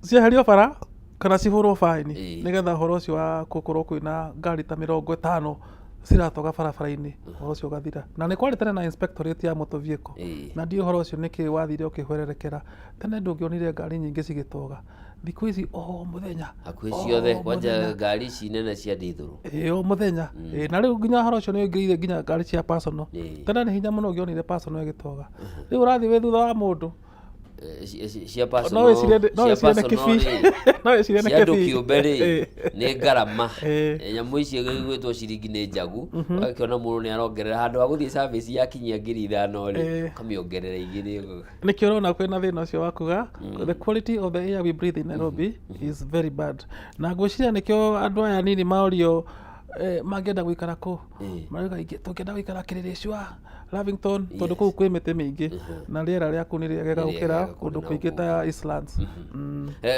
cieherio bara kana cihũrwo baini, nĩgetha ũhoro ũcio wa gũkorwo kwĩna ngari ta 50 ciratoga barabara-inĩ, ũhoro ũcio ũgathira. Na nĩ kwarĩ tene na inspectorate ya motor vehicle, na ndiũĩ ũhoro ũcio nĩkĩ wathire ũkĩhwererekera. Tene ndũngĩonire ngari nyingĩ cigĩtoga, thikũ ici o mũthenya hakuhĩ o ciothe, kwanja mũthenya. Ngari ici nene cia ndithũrũ. Ĩĩ, o mũthenya. Ĩĩ, na rĩu nginya ũhoro ũcio nĩ ũingĩrĩire nginya ngari cia personal. Tene nĩ hinya mũno ũngĩonire personal ĩgĩtoga, rĩu ũrathiĩ wĩ thutha wa mũndũ. Cia No personal, wĩcirie no cia wĩcirie nĩ personal kĩbii. rĩ, No wĩcirie nĩ cia andũ kĩbii. kĩũmbe rĩ, nĩ ngarama. Nyamũ ici igwĩtwo ciringi nĩ njagu, ũgakĩona mũndũ nĩ arongerera handũ ha gũthiĩ service yakinyia 5,000 rĩ, ũkamĩongerera 2. Nĩkĩo ũrona kwĩna thĩna ũcio wa kuga the quality of the air we breathe in Nairobi is very bad, na ngwĩciria nĩkĩo andũ aya anini maorio mangĩenda gũikara kũ, marauga tũngĩenda gũikara Kĩrĩrĩcua, Lavington, tondũ kũu kwĩ mĩtĩ mĩingĩ na rĩera rĩa kũu nĩ rĩega Nĩ gũkĩra rĩega kũndũ kũrĩ na kũingĩ ta Eastlands.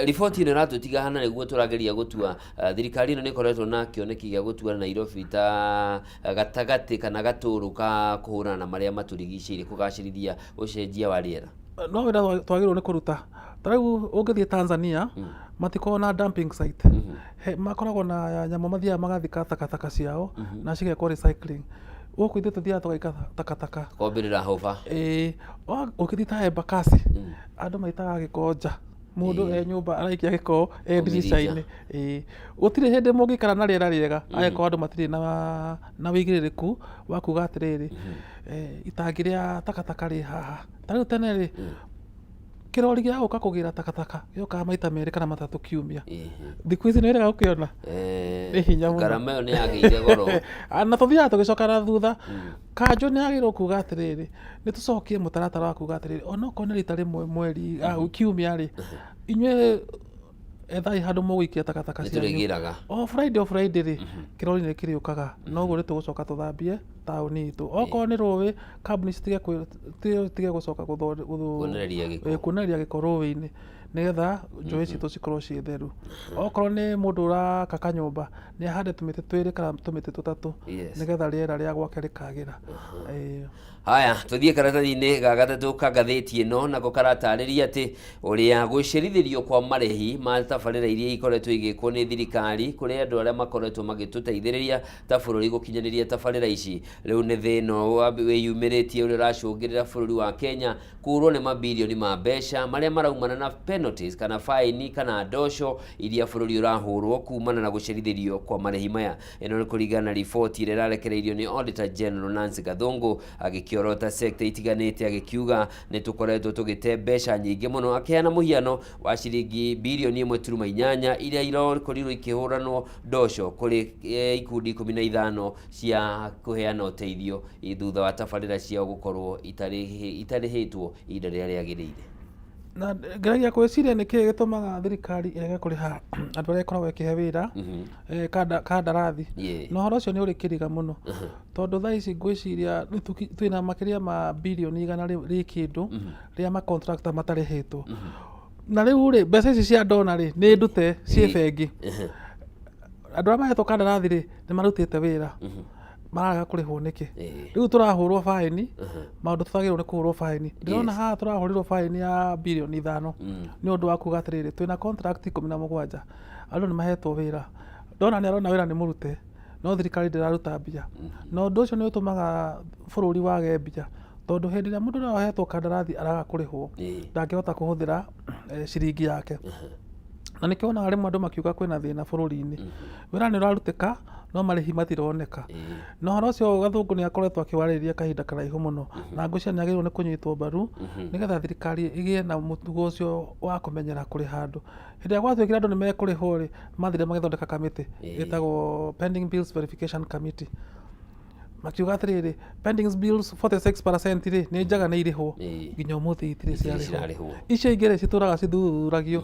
Riboti ĩno ĩratũtiga hana nĩguo tũrageria gũtua, thirikari ĩno nĩ ĩkoretwo na kĩoneki gĩa gũtua Nairobi ta gatagatĩ kana gatũrũ ka kũhũrana na marĩa matũrigicĩirie, kũgacĩrithia ũcenjia wa rĩera. No wĩra twagĩrĩirwo nĩ kũruta. Ta rĩu ũngĩthiĩ Tanzania, matikoragwo na dumping site. Makoragwo na nyamũ mathiaga magathika takataka ciao na cigekwo recycling. Gũkũ ithuĩ tũthiaga tũgaika takataka. Kombĩrĩra hũba. Ĩĩ, ũngĩthiĩ ta Embakasi, andũ maitaga gĩko nja. Mũndũ e nyũmba araikia gĩko e Kũmĩrija. ndirica-inĩ. Ĩĩ, gũtirĩ hĩndĩ mũngĩikara na rĩera rĩega angĩkorwo andũ matirĩ na wĩigĩrĩrĩku wa kuga atĩrĩrĩ, itangi rĩa takataka rĩ haha. Ta rĩu tene rĩ, Kĩrori gĩa gũka kũgĩra takataka gĩokaga maita merĩ kana matatũ kiumia. Thikũ ici nĩ wĩrĩga gũkĩona? Nĩ hinya mũno. Ngarama ĩyo nĩ yagĩire goro. Na tũthiaga tũgĩcoka na thutha. Kanjũ nĩ yagĩrĩirwo kuga atĩrĩrĩ, nĩ tũcokie mũtaratara wa kuga atĩrĩrĩ, onokorwo nĩ rita rĩmwe mweri, kiumia rĩ, inyuĩ ethai handũ mũgũikia takataka Nĩ cianyu. tũrĩgĩraga. O Friday o Friday rĩ, kĩrori nĩ kĩrĩũkaga. Na ũguo nĩ tũgũcoka tũthambie taũni itũ. Okorwo nĩ rũĩ, kambuni citige gũcoka Kuonereria gĩko. Kuonereria gĩko rũĩ-inĩ nĩgetha njũĩ citũ cikorwo ciĩ theru. Okorwo nĩ mũndũ ũraka kanyũmba, nĩ ahande tũmĩtĩ twĩrĩ kana tũmĩtĩ tũtatũ nĩgetha rĩera rĩa gwake rĩkagĩra. Ĩĩ. Haya, tũthiĩ karatathi-inĩ ga gatatũ ka ngathĩti ĩno, nako karatarĩria atĩ ũrĩa gũcerithĩrio kwa marĩhi ma tabarĩra iria ikoretwo igĩkwo nĩ thirikari kũrĩ andũ arĩa makoretwo magĩtũteithĩrĩria ta bũrũri gũkinyanĩria tabarĩra ici rĩu nĩ thĩna wĩyumĩrĩtie ũrĩa ũracũngĩrĩra bũrũri wa Kenya kũũrwo nĩ mabirioni ma mbeca marĩa maraumana na penalties kana faini kana ndoco iria bũrũri ũrahũrwo kumana na gũcerithĩrio kwa marĩhi maya. Ĩno nĩ kũringana na riboti ĩrĩa ĩrarekereirio nĩ Auditor General Nancy Gathungu agĩkĩorota sekta itiganĩte agĩkiuga nĩ tũkoretwo tũgĩte mbeca nyingĩ mũno, akĩheana mũhiano wa ciringi birioni 1.8 iria irakorirwo ikĩhũranwo ndoco kũrĩ ikundi 15 cia kũheana ũteithio thutha wa tabarĩra ciao gũkorwo itarĩhĩtwo ihinda rĩrĩa rĩagĩrĩire. Na ngeragia gwĩciria nĩkĩĩ gĩtũmaga thirikari ĩrege kũrĩha andũ arĩa ĩkoragwo ĩkĩhe wĩra kandarathi. Na ũhoro ũcio nĩ ũrĩ kĩriga mũno, tondũ thaa ici ngwĩciria twĩna makĩria ma birioni igana rĩ kĩndũ rĩa ma contractor matarĩhĩtwo. Na rĩu rĩ, mbeca ici cia ndona rĩ, nĩ ndute ciĩ bengi. Andũ arĩa mahetwo kandarathi rĩ, nĩ marutĩte wĩra, mararega kũrĩhwo nĩkĩ? Rĩu tũrahũrwo baĩni, maũndũ tũtagĩrĩirwo nĩ kũhũrwo baĩni. Ndĩrona haha tũrahũrirwo baĩni ya birioni 5 nĩ ũndũ wa kuga atĩrĩrĩ, twĩna contract 17, andũ nĩ mahetwo wĩra. Ndona nĩ arona wĩra nĩ mũrute, no thirikari ndĩraruta mbia. Na ũndũ ũcio nĩ ũtũmaga bũrũri wage mbia, tondũ hĩndĩ ĩrĩa mũndũ ũrĩa ũhetwo kandarathi araga kũrĩhwo, ndangĩhota kũhũthĩra ciringi yake. Na nĩkĩo wonaga rĩmwe andũ makiuga kwĩna thĩna bũrũri-inĩ. Wĩra nĩ ũrarutĩka, no marĩhi matironeka. Na ũhoro ũcio Gathũngũ nĩ akoretwo akĩwarĩrĩria kahinda karaihu mũno. Na ngwĩciria nĩ agĩrĩirwo nĩ kũnyitwo mbaru, nĩgetha thirikari ĩgĩe na mũtugo ũcio wa kũmenyera kũrĩha andũ. Hĩndĩ ĩrĩa gwatuĩkire andũ nĩ mekũrĩhwo rĩ, mathire magĩthondeka kamĩtĩ ĩtagwo Pending Bills Verification Committee. Makiuga atĩrĩrĩ, pending bills 46% rĩ, nĩ njega nĩ irĩhwo. Nginya ũmũthĩ itirĩ Itirĩ ciarĩhwo. cirarĩhwo. Icio ingĩ rĩ, citũraga cithuthuragio.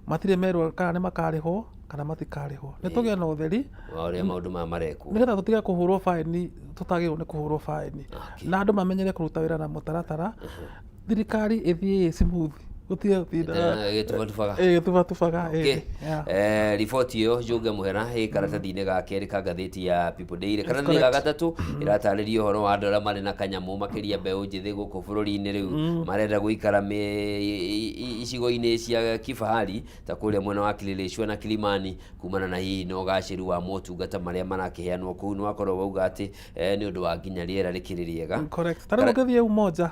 Matirĩ merwo kana nĩ makarĩhwo kana matikarĩhwo. Nĩ tũgĩe na ũtheri wa ũrĩa maũndũ maya marekwo, nĩgetha tũtige kũhũrwo baĩni tũtagĩrĩirwo nĩ kũhũrwo baĩni. Na andũ mamenyere kũruta wĩra na mũtaratara. Thirikari ĩthiĩ ĩ smooth, gũtige gũtinda ĩgĩtubatubaga. Ĩgĩtubatubaga, ĩĩ. Yeah. Riboti ĩyo Njũge Mũhera ĩ karatathi-inĩ ga kerĩ ka ngathĩti ya People Daily. Karatathi ga gatatũ ĩratarĩria ũhoro wa andũ arĩa marĩ na kanyamũ makĩria mbeũ njĩthĩ gũkũ bũrũri-inĩ rĩu marenda gũikara icigo-inĩ cia kifahari ta kũrĩa mwena wa Kileleshwa na Kilimani kumana na hihi na ũgacĩru wa motungata marĩa marakĩheanwo kũu. Nĩ wakorwo wauga atĩ nĩ ũndũ wa nginya rĩera rĩkĩrĩ rĩega. Correct. Ta rĩu ũngĩthiĩ Umoja,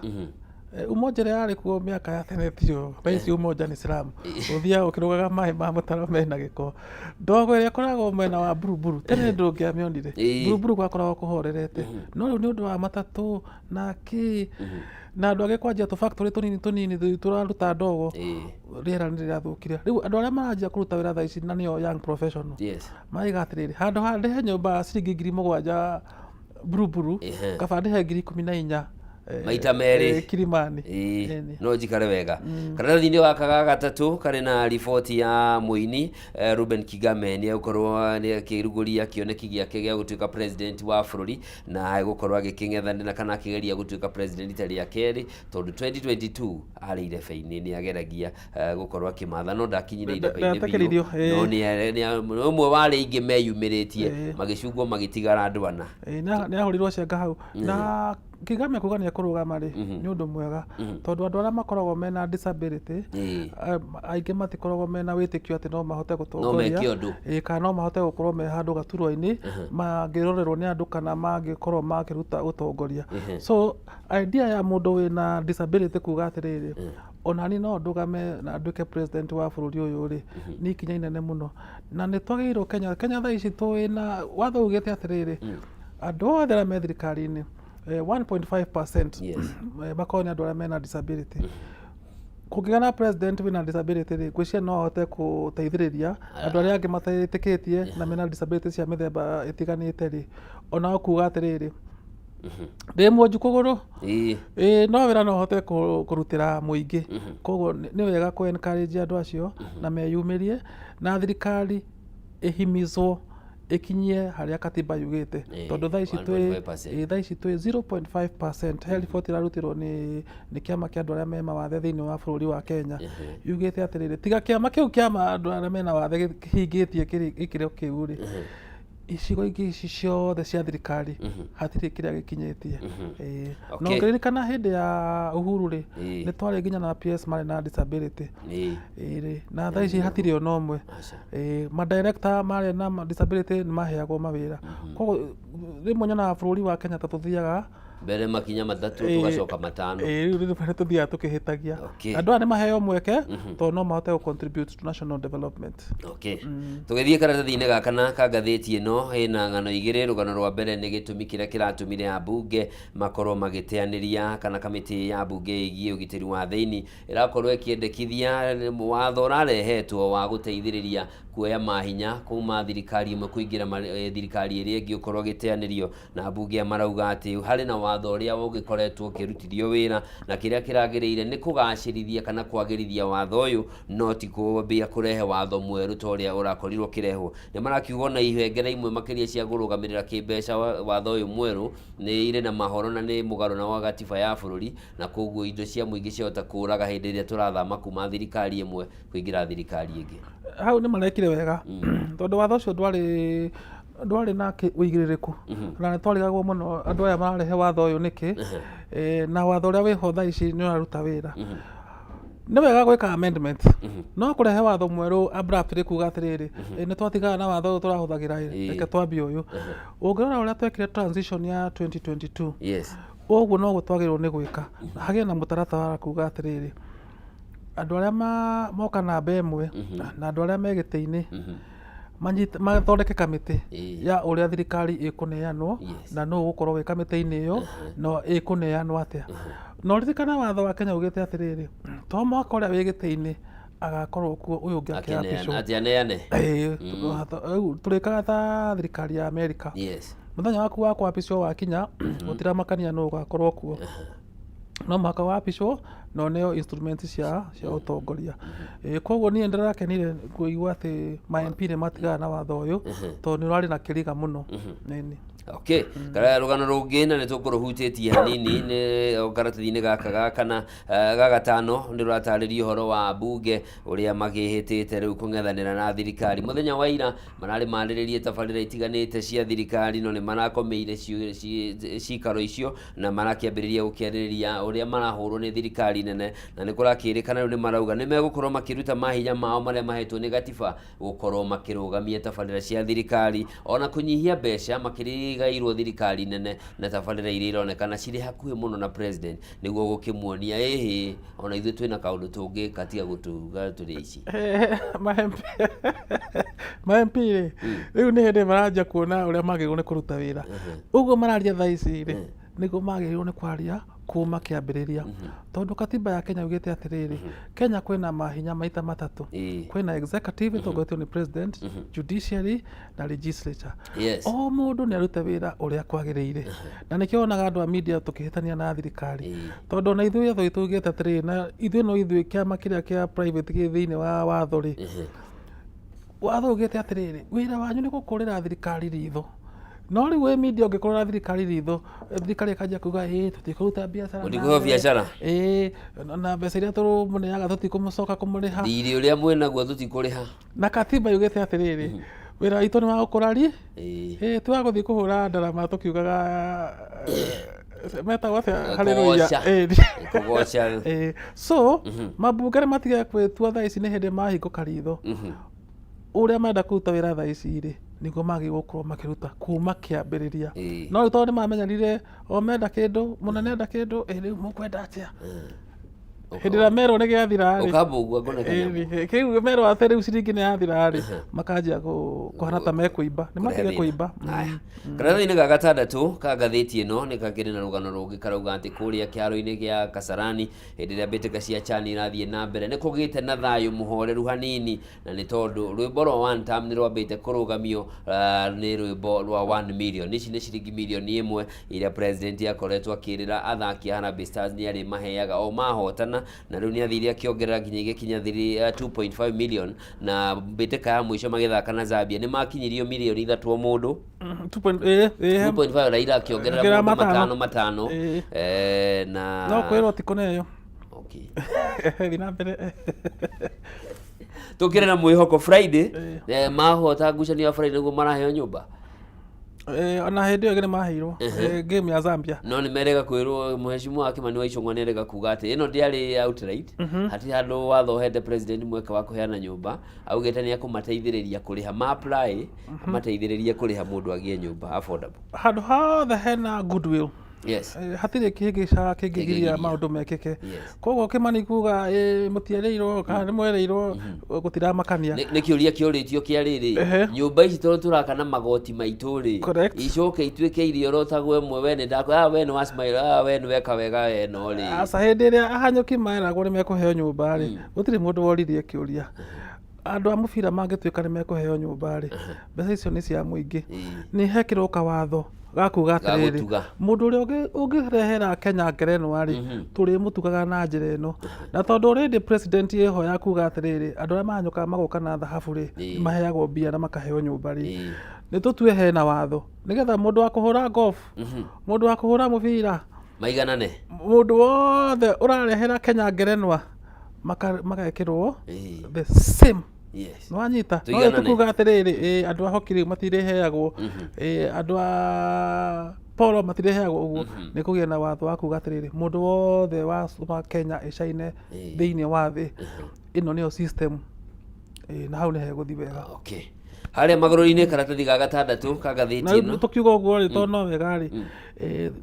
Umoja ĩrĩa yarĩ kuo mĩaka ya tene tiyo. Thaa ici Umoja nĩ slum. Ũthiaga ũkĩrũgaga maĩ ma mũtaro mena gĩko. Ndogo ĩrĩa ĩkoragwo mwena wa Buruburu, tene ndũngĩamĩonire. Buruburu gwakoragwo kũhorerete. No rĩu nĩ ũndũ wa matatũ na kĩ, na andũ angĩ kwanjia tũ factory tũnini tũnini tũraruta ndogo, rĩera nĩ rĩrathũkire. Rĩu andũ arĩa maranjia kũruta wĩra thaa ici na nĩo young professional, maraiga atĩrĩrĩ, handũ ha ndĩhe nyũmba ciringi 7,000 Buruburu, kaba ndĩhe 14,000 Maita merĩ. Kilimani. Ĩĩ, no njikare wega. Karatathi-inĩ gaka ga gatatũ karĩ na riboti ya mũini Ruben Kigame nĩ egũkorwo nĩ akĩrugũria kĩoneki gĩake gĩa gũtuĩka president wa bũrũri, na egũkorwo agĩkĩng'ethanĩra kana akĩgeria gũtuĩka president rita rĩa kerĩ, tondũ 2022 arĩ irebe-inĩ nĩ ageragia gũkorwo akĩmatha no ndakinyire irebe-inĩ biũ. Ndatakĩririo, ĩĩ. No nĩ ũmwe wa arĩa aingĩ meyumĩrĩtie magĩcungwo magĩtigara andũ ana. Ĩĩ, nĩ ahũrirwo cenga hau. Na Kigame kuga nĩ ekũrũgama rĩ, nĩ ũndũ mwega, tondũ andũ arĩa makoragwo mena disability aingĩ matikoragwo mena wĩtĩkio atĩ no mahote gũtongoria. Meke ũndũ. Ĩĩ, kana no mahote gũkorwo me handũ gaturwa-inĩ mangĩrorerwo nĩ andũ kana mangĩkorwo makĩruta ũtongoria. So idea ya mũndũ wĩna disability kuga atĩrĩrĩ, onani no ndũgame na nduĩke president wa bũrũri ũyũ rĩ, nĩ ikinya inene mũno. Na nĩ twagĩrĩirwo Kenya, Kenya thaa ici twĩna watho ugĩte atĩrĩrĩ, andũ othe arĩa me thirikari-inĩ 1.5% makorwo nĩ andũ arĩa mena disability. Kũngĩgĩa na president wĩna disability rĩ, ngwĩciria no ahote gũteithĩrĩria andũ arĩa angĩ matetĩkĩtie na mena disability cia mĩthemba ĩtiganĩte rĩ, onao kuga atĩrĩrĩ, ndĩ mwonju kũgũrũ, ĩĩ no wĩra no hote kũrutĩra mũingĩ. Koguo nĩ wega kũ encourage andũ acio na meyumĩrie, na thirikari ĩhimizwo ĩkinyie harĩa katiba yugĩte, tondũ thaa ici twĩ 1.5%. Thaa ici twĩ 0.5%. He riboti ĩrarutirwo nĩ kĩama kĩa andũ arĩa me mawathe thĩinĩ wa bũrũri wa Kenya, yugĩte atĩrĩrĩ, tiga kĩama kĩu kĩa andũ arĩa mena wathe kĩhingĩtie gĩkĩro kĩu rĩ, icigo ingĩ ici ciothe cia thirikari hatirĩ kĩrĩa gĩkinyĩtie. Na ũngĩririkana hĩndĩ ya Uhuru rĩ, nĩ twarĩ nginya na PS marĩ na disability. Rĩ, na thaa ici hatirĩ ona ũmwe. Aca. Madirector marĩ na disability nĩ maheagwo mawĩra. Koguo rĩmwe nyonaga bũrũri wa Kenya ta tũthiaga mbere makinya 3, tũgacoka 5. Rĩu rĩmwe nĩ tũthiaga tũkĩhĩtagia. Andũ aya nĩ maheo mweke tondũ no mahote gũ contribute to national development. Okay. Tũgĩthiĩ karatathi-inĩ gaka na ka ngathĩti ĩno ĩna ng'ano igĩrĩ. Rũgano rwa mbere nĩ gĩtũmi kĩrĩa kĩratũmire ambunge makorwo magĩteanĩria, kana kamĩtĩ ya mbunge ĩgiĩ ũgitĩri wa thĩinĩ ĩrakorwo ĩkĩendekithia watho ũrarehetwo wa gũteithĩrĩria kuoya mahinya kuma thirikari ĩmwe kũingĩra thirikari ĩrĩa ĩngĩ ũkorwo ũgĩteanĩrio, na ambunge aya marauga atĩ harĩ na watho ũrĩa ũgĩkoretwo ũkĩrutithio wĩra, na kĩrĩa kĩragĩrĩire nĩ kũgacĩrithia kana kwagĩrithia watho ũyũ, no ti kwambia kũrehe watho mwerũ ta ũrĩa ũrakorirwo ũkĩrehwo. Nĩ marakiuga ona ihengere imwe makĩria cia kũrũgamĩrĩra kĩmbeca watho ũyũ mwerũ nĩ irĩ na mahoro na nĩ mũgarũ na wa gatiba ya bũrũri, na koguo indo cia mũingĩ ciahota kũraga hĩndĩ ĩrĩa tũrathama kuma thirikari ĩmwe kũingĩra thirikari ĩngĩ. Hau nĩ marekire wega, tondũ watho ũcio ndwarĩ na ũigĩrĩrĩku, na nĩ twarigagwo mũno andũ aya mararehe watho ũyũ nĩkĩ, na watho ũrĩa wĩho thaa ici nĩ ũraruta wĩra. Nĩ wega gwĩka amendment, no kũrehe watho mwerũ abruptly kuga atĩrĩrĩ, nĩ twatigana na watho ũyũ tũrahũthagĩra ĩ, reke twambie ũyũ. Ũngĩrora ũrĩa twekire transition ya 2022, ũguo noguo twagĩrĩirwo nĩ gwĩka. Hagĩe na mũtaratara wa kuga atĩrĩrĩ, andũ arĩa moka namba ĩmwe na andũ arĩa me gĩtĩ-inĩ mathondeke kamĩtĩ ya ũrĩa thirikari ĩkũneanwo, na nũ ũgũkorwo wĩ kamĩtĩ-inĩ ĩyo, na ĩkũneanwo atĩa. Na ũririkane watho wa Kenya ugĩte atĩrĩrĩ, to mũhaka ũrĩa wĩ gĩtĩ-inĩ agakorwo kuo ũyũ ũngĩ akĩapishwo. Atĩ aneane. Rĩu tũrĩkaga ta thirikari ya Amerika. Mũthenya waku wa kwapishwo wakinya, gũtiramakania nũ ũgakorwo kuo. No mũhaka wapishwo na ũneo instruments cia ũtongoria. Koguo niĩ ndĩrakenire kũigua atĩ ma MP nĩ matigana na watho ũyũ, tondũ nĩ ũrarĩ na kĩriga mũno. Nĩni. Okay. Kana rũgano rũngĩ na nĩ tũkũrũhutĩtie hanini nĩ karatathi-inĩ gaka ga kana ga gatano, nĩ rũratarĩria ũhoro wa mbunge ũrĩa makĩhĩtĩte rĩu kũng'ethanĩra na thirikari. Mũthenya wa ira mararĩ marĩrĩrie tabarĩra itiganĩte cia thirikari, no nĩ marakomeire cikaro icio na marakĩambĩrĩria gũkĩarĩrĩria ũrĩa marahũrwo nĩ thirikari nene, na nĩ kũrakĩrĩkana rĩu nĩ marauga nĩ megũkorwo makĩruta mahinya mao marĩa mahetwo nĩ gatiba gũkorwo makĩrũgamia tabarĩra cia thirikari ona kũnyihia mbeca makĩria igairwo thirikari nene na tabarĩra iria ironekana cirĩ hakuhĩ mũno na president, nĩguo gũkĩmuonia ĩhĩ ona ithuĩ twĩna kaũndũ tũngĩka tiga gũtuga tũrĩ ici. Ma MP rĩ, rĩu nĩ hĩndĩ maranjia kuona ũrĩa magĩrĩirwo nĩ kũruta wĩra. Ũguo mararia thaa ici rĩ, nĩguo magĩrĩirwo nĩ kwaria kuma kĩambĩrĩria, tondũ katiba ya Kenya yugĩte atĩrĩrĩ, Kenya kwĩna mahinya maita matatũ. Kwĩna executive ĩtongoretio nĩ president, judiciary na legislature. O mũndũ nĩ arute wĩra ũrĩa kwagĩrĩire, na nĩkĩo wonaga andũ a media tũkĩhĩtania na thirikari, tondũ ona ithuĩ othe tugĩte atĩrĩrĩ, na ithuĩ no ithuĩ kĩama kĩrĩa kĩa private gĩ thĩinĩ wa watho rĩ, watho ugĩte atĩrĩrĩ, wĩra wanyu nĩ gũkũrĩra thirikari ritho. No rĩu wĩ media ũngĩkũrĩra thirikari ritho, thirikari ĩkanjia kuga ĩ tũtikũruta biacara Mũtikũheo nawe. biacara. Ĩ, na mbeca iria tũmũneaga tũtikũmũcoka kũmũrĩha. Thirĩ ũrĩa mwĩnaguo tũtikũrĩha. Na katiba yugĩte atĩrĩrĩ, wĩra witũ nĩ wa gũkũra ri, ti wa gũthiĩ kũhũra ndarama tũkiugaga, metagwo atĩa? Hallelujah. Kũgoca. So mambunge nĩ matige gwĩtua thaa ici nĩ hĩndĩ mahingũka ritho. Ũrĩa marenda kũruta wĩra thaa ici rĩ, nĩguo magĩrĩirwo gũkorwo makĩruta kuma kĩambĩrĩria. No rĩu tondũ nĩ mamenyerire o menda kĩndũ, mũnene enda kĩndũ, rĩu mũkwenda atĩa? Hĩndĩ ĩrĩa merwo nĩ gĩathira rĩ, Ũkamba ũguo ngone kanyamũ. Ĩĩ, kĩu merwo atĩ rĩu ciringi nĩ yathira rĩ, makanjia kũhana ta mekũimba. Nĩ matige kũimba. Haya. Karatathi-inĩ ga gatandatũ ka ngathĩti ĩno nĩ kakĩrĩ na rũgano rũngĩ karauga atĩ kũrĩa kĩharo-inĩ gĩa Kasarani hĩndĩ ĩrĩa mbĩtĩka cia CHAN irathiĩ na mbere nĩ kũgĩte na thayũ mũhoreru hanini, na nĩ tondũ rwĩmbo rwa one term nĩ rwambĩte kũrũgamio nĩ rwĩmbo rwa 1 million. Ici nĩ ciringi mirioni ĩmwe iria president akoretwo akĩrĩra athaki a Harambee Stars nĩ arĩmaheaga o mahotana, na rĩu nĩ athire akĩongerera nginya igĩkinya 2.5 million, na mbĩtĩka ya mũico magĩthaka na Zambia nĩ makinyirio mirioni 3 o mũndũ. Two point, ĩĩ, ĩĩ. 2.5, Raila akĩongerera Ongerera mũndũ matano. matano matano. Ĩĩ. Na No kwĩrwo ti kũneo. Okay. Thiĩ na mbere. Tũkĩrĩ na mwĩhoko Friday, mahota ngucanio ya Friday nĩguo maraheo nyũmba. Ona hĩndĩ ĩyo ĩngĩ nĩ maheirwo game ya Zambia. No nĩ merega kwĩrwo mheshimiwa Kimani wa Ichung'wa nĩ erega kuga atĩ ĩno ndĩarĩ outright, hatirĩ handũ watho ũhete president mweke wa kũheana nyũmba, augĩte nĩ ekũmateithĩrĩria kũrĩha ma apply, amateithĩrĩrie kũrĩha mũndũ agĩe nyũmba affordable. Handũ hothe hena goodwill. Hatirĩ kĩhĩngĩca kĩngĩgiria Kĩngĩgiria. maũndũ mekĩke. Koguo Kimani kuga mũtierĩirwo kana nĩ mwerĩirwo gũtiramakania. Nĩ kĩũria kĩũrĩtio kĩa rĩrĩ, nyũmba ici tondũ tũraka na magoti maitũ rĩ, icoke ituĩke iriorotagwo ĩmwe, we nĩ ndakwa, we nĩ wa smile, we nĩ weka wega, we no rĩ. Aca, hĩndĩ ĩrĩa ahanyũki meragwo nĩ mekũheo nyũmba rĩ, gũtirĩ mũndũ woririe kĩũria. Andũ a mũbira mangĩtuĩka nĩ mekũheo nyũmba rĩ, mbeca icio nĩ cia mũingĩ. Nĩ hekĩrwo kawatho ga kuga atĩrĩrĩ, Gũtuga. Mũndũ ũrĩa ũngĩrehera Kenya ngerenwa rĩ, tũrĩmũtugaga na njĩra ĩno. Na tondũ already president ĩho ya kuga atĩrĩrĩ, andũ arĩa mahanyũkaga magoka na thahabu rĩ, nĩ maheagwo mbia na makaheo nyũmba rĩ, nĩ tũtue hena watho nĩgetha mũndũ wa kũhũra golf, mũndũ wa kũhũra mũbira, maiganane, mũndũ wothe ũrarehera Kenya ngerenwa magekĩrwo the same. Nĩwanyita? No Tũiganane. tũkuga atĩrĩrĩ, andũ a hockey rĩu matirĩheagwo, andũ a polo matirĩheagwo ũguo. Nĩ kũgĩa na watho wa kuga atĩrĩrĩ, mũndũ wothe wa Kenya ĩcaine thĩinĩ wa thĩ, ĩno nĩyo system. Na hau nĩ hegũthiĩ wega. Okay. Harĩa magũrũ-inĩ karatathi ga gatandatũ ka ngathĩti Na ĩno. Tũkiuga ũguo rĩ, tondũ no wega rĩ,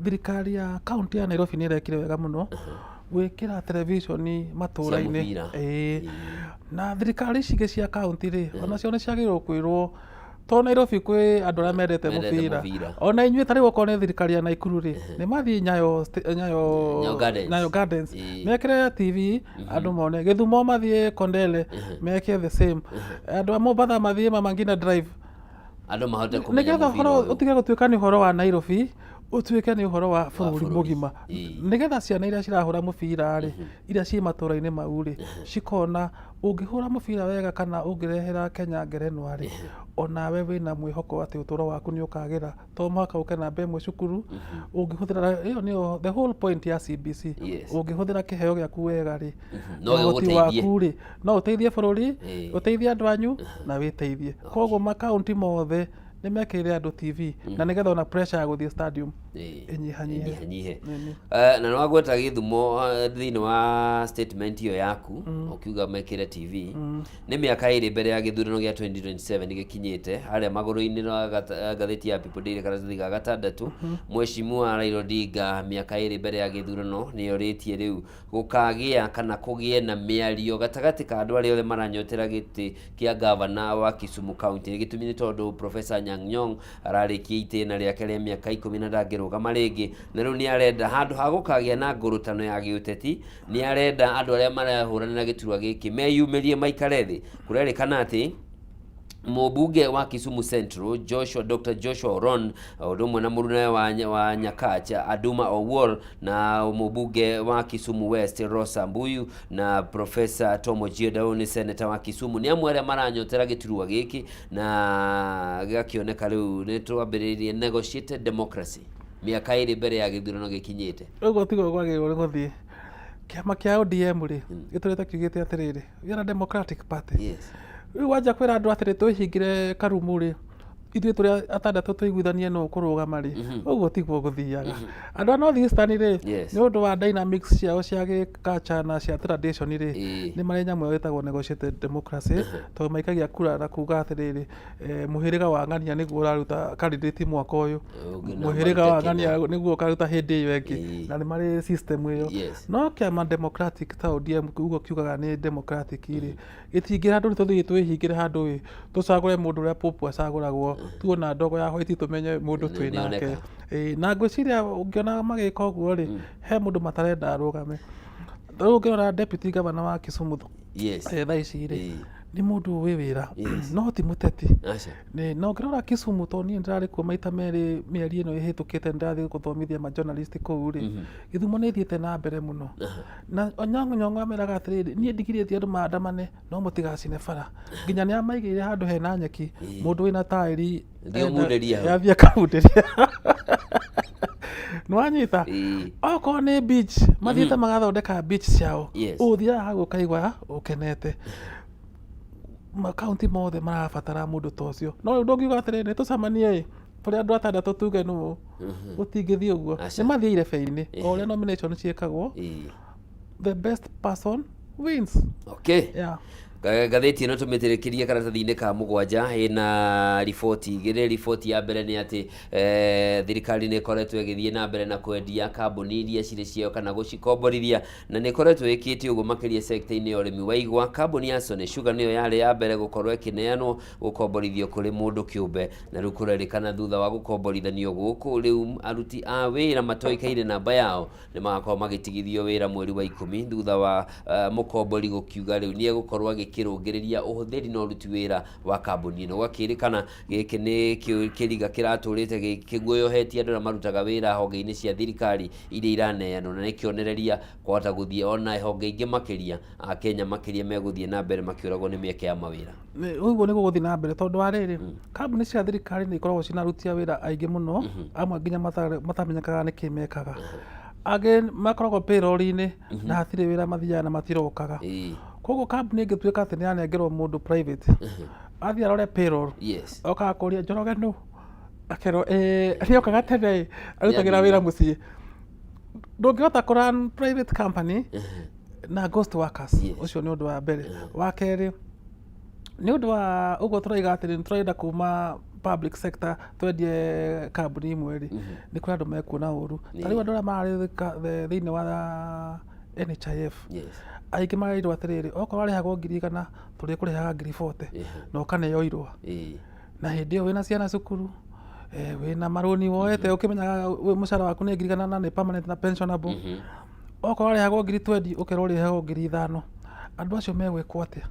thirikari ya kaunti ya Nairobi nĩ ĩrekire wega mũno gwĩkĩra televishoni matũra-inĩ. Mũbira. Na thirikari ici ingĩ cia kaunti rĩ, onacio nĩ ciagĩrĩirwo kwĩrwo, tondũ Nairobi kwĩ andũ arĩa mendete Mendete mũbira. Mũbira. Ona inyuĩ ta rĩu okorwo nĩ thirikari ya Naikuru rĩ, nĩ mathiĩ Nyayo Nyayo Nyayo Gardens. Nyayo Gardens. Mekĩre TV andũ mone. Gĩthumo mathiĩ Kondele meke the same. Andũ a Mombatha mathiĩ Mama Ngina Drive. Andũ mahote kũmenya Nĩgetha mũbira ũhoro ũyũ. ũtige gũtuĩka nĩ ũhoro wa Nairobi, ũtuĩke nĩ ũhoro wa bũrũri Bũrũri. Mũgima. Nĩgetha ciana iria cirahũra mũbira rĩ, iria ciĩ matũra-inĩ mau rĩ, cikona ũngĩhũra mũbira wega kana ũngĩrehera Kenya ngerenwa rĩ, onawe wĩna mwĩhoko atĩ ũtũro waku nĩ ũkagĩra. To mũhaka ũke namba ĩmwe cukuru, ũngĩhũthĩra ĩyo nĩyo the whole point ya CBC. Ũngĩhũthĩra kĩheo gĩaku wega rĩ, No na ũhoti gĩgũteithie. Waku rĩ, no ũteithie bũrũri, ũteithie andũ anyu na wĩteithie. Koguo makaunti mothe nĩ mekĩrĩre andũ TV na nĩgetha ona pressure ya gũthiĩ stadium ĩnyihanyihe. Ĩnyihanyihe. Nĩni. Na nĩ wagweta Gĩthumo thĩinĩ wa statement ĩyo yaku ũkiuga mekĩre TV, nĩ mĩaka 2 mbere ya gĩthurano gĩa 2027 gĩkinyĩte. Harĩa magũrũ-inĩ wa ngathĩti ya People Daily karatathi ga gatandatũ, Mheshimiwa Raila Odinga mĩaka 2 mbere ya gĩthurano nĩ orĩtie rĩu gũkagĩa kana kũgĩe na mĩario gatagatĩ ka andũ arĩa othe maranyotera gĩtĩ kĩa gavana wa Kisumu County. Gĩtũmi nĩ tondũ Professor Anyang' Nyong'o ararĩkia itĩna rĩake rĩa mĩaka 10 na ndangĩrũgama rĩngĩ, na rĩu nĩ arenda handũ ha gũkagĩa na ngũrũtano ya gĩũteti, nĩ arenda andũ arĩa marahũranĩra gĩturwa gĩkĩ meyumĩrie maikare thĩ. Kũrerĩkana atĩ mũmbunge wa Kisumu Central Joshua Dr Joshua Oron ũndũ ũmwe na mũrunawe wa Nyakach Aduma Owuor na mũmbunge wa Kisumu West Rosa Mbuyu na Professor Tom Ojienda, ũyũ nĩ senator wa Kisumu, nĩ amwe arĩa maranyotera gĩturwa gĩkĩ, na gĩgakĩoneka rĩu nĩ twambĩrĩirie negotiated democracy mĩaka 2 mbere ya gĩthurano gĩkinyĩte. Ũguo tiguo kwagĩrĩirwo nĩ gũthiĩ. Kĩama kĩa ODM rĩ, gĩtũrĩte kiugĩte atĩrĩrĩ, we are a democratic party. Rĩu wanjia kwĩra andũ atĩrĩ twĩhingĩre karumu rĩ, Ithuĩ tũrĩ atandatũ tũiguithanie nũ ũkũrũgama rĩ, ũguo tiguo gũthiaga. Andũ a North Eastern rĩ, nĩ ũndũ wa dynamics ciao cia gĩ-culture na cia tradition rĩ, nĩ marĩ nyamũ ĩyo ĩtagwo negotiated democracy, tondũ maikagia kura na kuga atĩrĩrĩ, mũhĩrĩga wa ng'ania nĩguo ũraruta candidate mwaka ũyũ, Ũngĩ nao mũhĩrĩga wa marute ng'ania kĩna. Nĩguo ũkaruta hĩndĩ ĩyo ĩngĩ, na nĩ marĩ system ĩyo. No kĩama democratic ta ODM, ũguo kiugaga nĩ democratic rĩ, gĩtingĩra andũ tũthiĩ twĩhingĩre handũ ĩ, tũcagũre mũndũ ũrĩa Pope acagũragwo, tuona ndogo ya white tũmenye mũndũ twĩ nake. Nĩoneka. Ĩĩ, na ngwĩciria ũngĩona magĩka ũguo rĩ, he mũndũ matarenda arũgame. Rĩu ũngĩrora deputy governor wa Kisumu thaa ici rĩ, nĩ mũndũ wĩ wĩra, no ti mũteti. Aca. Na ũngĩrora Kisumu, tondũ niĩ ndĩrarĩ kuo maita merĩ mĩeri ĩno ĩhĩtũkĩte, nĩndathiĩ gũthomithia ma journalist kũu rĩ, gĩthumo nĩ ĩthiĩte na mbere mũno. Na Anyang'o Nyong'o ameraga atĩrĩrĩ, niĩ ndigirĩtie andũ maandamane, no mũtigacine bara. Nginya nĩ amaigĩire handũ hena nyeki, mũndũ wĩna taĩri Thiĩ ũmundĩrie hau. Athiĩ akamundĩria. Nĩwanyita? Ĩĩ. Okorwo nĩ beach, mathiĩte magathondeka beach ciao. Ũthiaga hau ũkaigua ũkenete. Makaunti mothe marabatara mũndũ ta ũcio. No rĩu ndũngiuga atĩrĩrĩ, nĩ tũcemanie ĩ, tũrĩ andũ atandatũ tuge nũ, gũtingĩthiĩ ũguo. Aca. Nĩ mathiĩ irebe-inĩ, o ũrĩa nomination ciĩkagwo, the best person wins. Yeah. Ngathĩti ĩno tũmĩtĩrĩkĩrie karatathi-inĩ ka mũgwanja, ĩna riboti igĩrĩ. Riboti ya mbere nĩ atĩ thirikari nĩ ĩkoretwo ĩgĩthiĩ na mbere na kwendia kambuni iria cirĩ ciao kana gũcikomborithia, na nĩ ĩkoretwo ĩkĩte ũguo makĩria sekta-inĩ ya ũrĩmi wa igwa. Kambuni ya Sony Sugar nĩyo yarĩ ya mbere gũkorwo ĩkĩneanwo gũkomborithio kũrĩ mũndũ kĩũmbe, na rĩu kũrerĩkana thutha wa gũkomborithanio gũkũ, rĩu aruti a wĩra matoĩkaine namba yao nĩ magakorwo magĩtigithio wĩra mweri wa 10, thutha wa mũkombori gũkiuga rĩu nĩ egũkorwo agĩkĩrũngĩrĩria ũhũthĩri na ũruti wĩra wa kambuni ĩno. Gwakĩrĩkana gĩkĩ nĩ kĩriga kĩratũrĩte kĩguoyohetie andũ arĩa marutaga wĩra honge-inĩ cia thirikari iria iraneanwo, na nĩ kĩonereria kwahota gũthiĩ ona honge ingĩ makĩria Akenya makĩria megũthiĩ na mbere makĩũragwo nĩ mĩeke ya mawĩra. Ũguo nĩ gũgũthiĩ na mbere, tondũ wa rĩrĩ, kambuni cia thirikari nĩ ikoragwo ciĩna aruti a wĩra aingĩ mũno, amwe nginya matamenyekaga nĩkĩ mekaga, angĩ makoragwo payroll-inĩ na hatirĩ wĩra mathiaga na matirokaga. Koguo kambuni ĩngĩtuĩka atĩ nĩ yanengerwo mũndũ private, athiĩ arore payroll, okaga kũria Njoroge nũ, akerwo ĩĩ nĩokaga tene ĩ, arutagĩra wĩra mũciĩ. Ndũngĩhota kũ run private company na ghost workers. Ũcio nĩ ũndũ wa mbere. Wa kerĩ, nĩ ũndũ wa ũguo tũroiga atĩ nĩ tũrenda kuma public sector twendie kambuni imwe rĩ, nĩ kũrĩ andũ mekuona ũru. Ta rĩu andũ arĩa mararĩ thĩinĩ wa NHIF, aingĩ marerirwo atĩrĩrĩ, okorwo warĩhagwo 100,000, tũrĩkũrĩhaga 40,000 na ũkaneo irũa. Na hĩndĩ ĩyo wĩna ciana cukuru, wĩna marũni woete, ũkĩmenyaga mũcara waku nĩ 100,000 na nĩ permanent na pensionable. Okorwo warĩhagwo 20,000, ũkerwo ũrĩhagwo 5,000. Andũ acio megwĩkwo atĩa?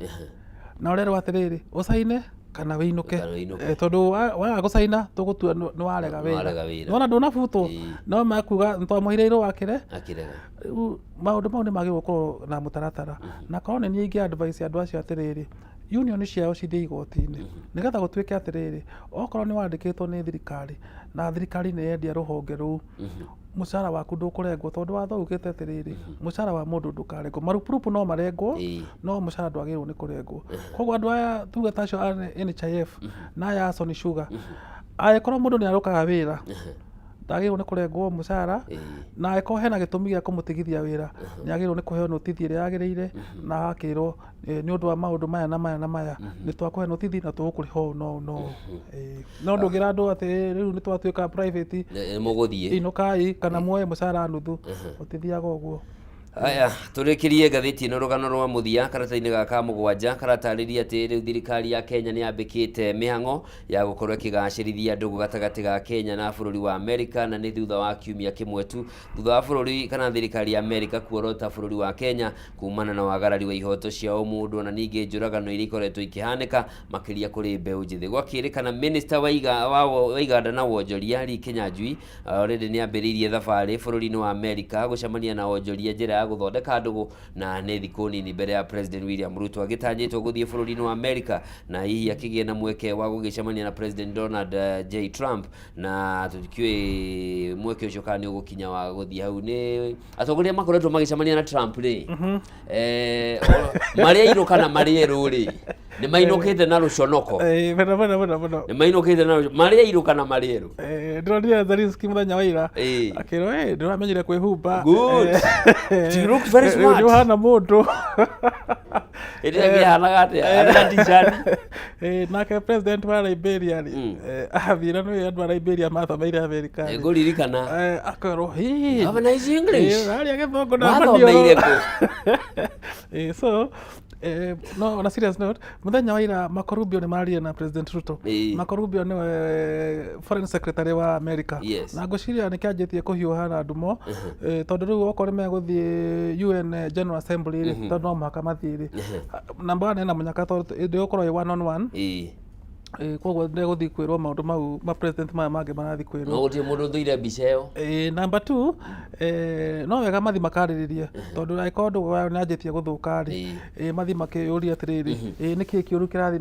Na ũrerwo atĩrĩrĩ, ũcaine kana wĩinũke. Kana wĩinũke. Tondũ waga gũcaina tũgũtua nĩ warega wĩra. Nĩwarega wĩra. Nĩwona ndũnabutwo? No makuga nĩtwamũheire irũa akĩre. Akĩrega. Rĩu maũndũ mau nĩ magĩrĩirwo gũkorwo na mũtaratara. Na korwo nĩ niĩ ingĩ advise andũ acio atĩrĩrĩ, union ciao cithiĩ igoti-inĩ, nĩgetha gũtuĩke atĩrĩrĩ, okorwo nĩ wandĩkĩtwo nĩ thirikari na thirikari nĩ yendia rũhonge rũu, mũcara waku ndũkũrengwo, tondũ watho ugĩte atĩrĩrĩ, mũcara wa mũndũ ndũkarengwo. Marupurupu no marengwo, no mũcara ndwagĩrĩirwo nĩ kũrengwo. Koguo andũ aya tuge ta acio a NHIF na aya a Sony Sugar, angĩkorwo mũndũ nĩ arũkaga wĩra, ndagĩrĩirwo nĩ kũrengwo mũcara, na angĩkorwo hena gĩtũmi gĩa kũmũtigithia wĩra, nĩ agĩrĩirwo nĩ kũheo notithi ĩrĩa yagĩrĩire, na agakĩrwo nĩ ũndũ wa maũndũ maya na maya na maya, nĩ twakũhe notithi na tũgũkũrĩha ũũ na ũũ na ũũ. No ndũngĩra andũ atĩ rĩu nĩ twatuĩka private, Nĩ mũgũthiĩ. Inũkai kana muoye mũcara nuthu, gũtithiaga ũguo. Aya, tũrĩkĩrie ngathĩti ĩno rũgano rwa mũthia karatathi-inĩ gaka ka mũgwanja karatarĩria atĩ rĩu thirikari ya Kenya nĩ yambĩkĩte mĩhang'o ya gũkorwo ĩkĩgacĩrithia ndũgũ gatagatĩ ga Kenya na bũrũri wa Amerika, na nĩ thutha wa kiumia kĩmwe tu thutha wa bũrũri kana thirikari ya Amerika kuorota bũrũri wa Kenya kumana na wagarari wa ihoto cia ũmũndũ ona ningĩ njũragano iria ikoretwo ikĩhanĩka makĩria kũrĩ mbeũ njĩthĩ. Gwakĩrĩkana minister wa iganda na wonjoria Lee Kinyanjui already nĩ ambĩrĩirie thabarĩ bũrũri-inĩ wa Amerika gũcemania na wonjoria njĩra ya gũthondeka ndũgũ, na nĩ thikũ nini mbere ya President William Ruto agĩtanyĩtwo gũthiĩ bũrũri-inĩ wa Amerika na hihi akĩgĩe na mweke wa gũgĩcemania na President Donald J Trump, na tũtikĩũĩ mweke ũcio kana nĩ ũgũkinya wa gũthiĩ hau. Nĩ atongoria makoretwo magĩcemania na Trump rĩ, marĩ airũ kana marĩ erũ rĩ? Nĩ mainũkĩte na rũconoko. Mũno mũno mũno mũno. Nĩ mainũkĩte na rũconoko, marĩ airũ kana marĩ erũ. Ndĩronire Zelensky mũthenya wa ira akĩrwo, "Ndĩramenyire kwĩhumba." Good. You look very Rĩu smart. nĩ ũhana mũndũ. Ĩndĩ akĩhanaga atĩa arĩ na t-shirt? Nake president wa Liberia rĩ, athiĩ na nĩ andũ a Liberia mathomeire Amerika rĩ. Ngũririkana. Akerwo, "Hii, Have a nice English. Ũraria gĩthũngũ na Wathomeire maniũrũ." kũ? So no on a serious note, mũthenya wa ira Marco Rubio nĩ marire na President Ruto. Marco Rubio nĩwe foreign secretary wa America. Na ngwĩciria nĩ kĩanjĩtie kũhiũha na ndumo, tondũ rĩu okorwo nĩ megũthiĩ UN General Assembly rĩ, tondũ no mũhaka mathiĩ rĩ, number one ena mũnyaka tondũ ndĩgũkorwo ĩ one on one. Koguo ndegũthiĩ kwĩrwo maũndũ mau ma president maya mangĩ marathiĩ kwĩrwo. No gũtirĩ mũndũ ũthũire mbica ĩyo. Number two, no wega mathi makarĩrĩrie tondũ angĩkorwo ndũgũ yao nĩ yanjĩtie gũthũka rĩ, mathi makĩyũrie atĩrĩrĩ, nĩkĩĩ kĩũru kĩrathiĩ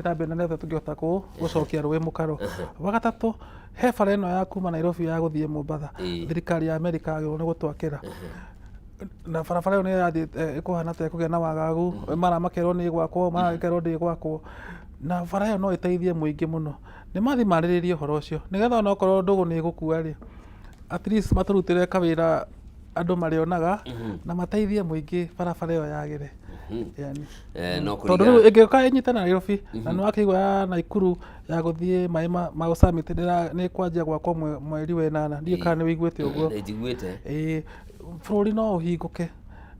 na mbere na nĩatĩa tũngĩhota gũcokia rũĩ mũkaro. Wa gatatũ, he bara ĩno ya kuma Nairobi ya gũthiĩ Mombatha, thirikari ya Amerika yagĩrĩirwo nĩ gũtwakĩra. Na barabara ĩyo nĩ ĩrathiĩ ĩkũhana ta ĩkũgĩa na wagagu, mara makerwo nĩ ĩgwakwo, mara ĩkerwo ndĩgwakwo. Na bara ĩyo no ĩteithie mũingĩ mũno. Nĩ mathiĩ marĩrĩrie ũhoro ũcio nĩgetha onokorwo ndũgũ nĩ ĩgũkua rĩ, at least matũrutĩre kawĩra andũ marĩonaga na mateithie mũingĩ barabara ĩyo yagĩre. Yani. No Tondũ kũringana rĩu ĩngĩũka ĩnyite Nairobi na nĩ wakĩigua ya Naikuru ya gũthiĩ maĩ ma Summit nĩ ĩkwanjia gwakwo mweri wa ĩnana, ndiũĩ kana nĩ ũiguĩte ũguo. Nĩ njiguĩte. Bũrũri no ũhingũke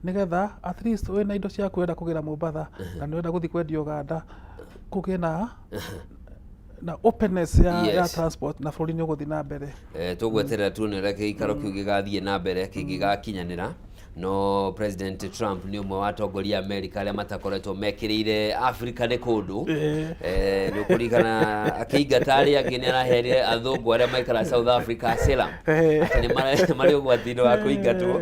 nĩgetha at least wĩna indo ciaku ũrenda kũgĩra Mombatha na nĩ ũrenda gũthiĩ kwendia Uganda, kũgĩe na openness ya transport na bũrũri nĩ ũgũthiĩ na mbere. Tũgweterera tuone ũrĩa gĩikaro kĩu gĩgathiĩ na mbere kĩngĩgakinyanĩra. No President Trump nĩ ũmwe wa atongoria a Amerika arĩa matakoretwo mekĩrĩire Afrika nĩ kũndũ. Nĩ ũkũririkana akĩingata arĩa angĩ nĩ araherire athũngũ arĩa maikaraga South Africa asylum. Atĩ nĩ marĩ ũgwati-inĩ wa kũingatwo.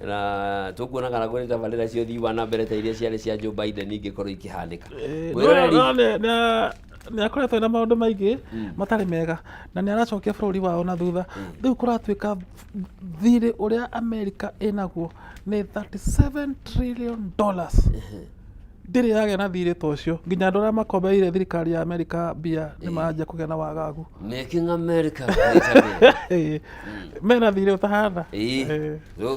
Na tũkuona kana kũrĩ tabarĩra cia ũthii wa na mbere ta iria ciarĩ cia Joe Biden ingĩkorwo ikĩhanĩka. Mwĩroreri. No, nĩ akoretwo na maũndũ maingĩ matarĩ mega na nĩ aracokia bũrũri wao na thutha. Rĩu kũratuĩka thirĩ ũrĩa Amerika ĩnaguo nĩ $37 trillion. Ndĩrĩ yagĩa na thirĩ ta ũcio nginya andũ arĩa makombeire thirikari ya Amerika mbia nĩ maranjia kũgĩa na wagagu. Making America great again. Mena thirĩ ũtahana.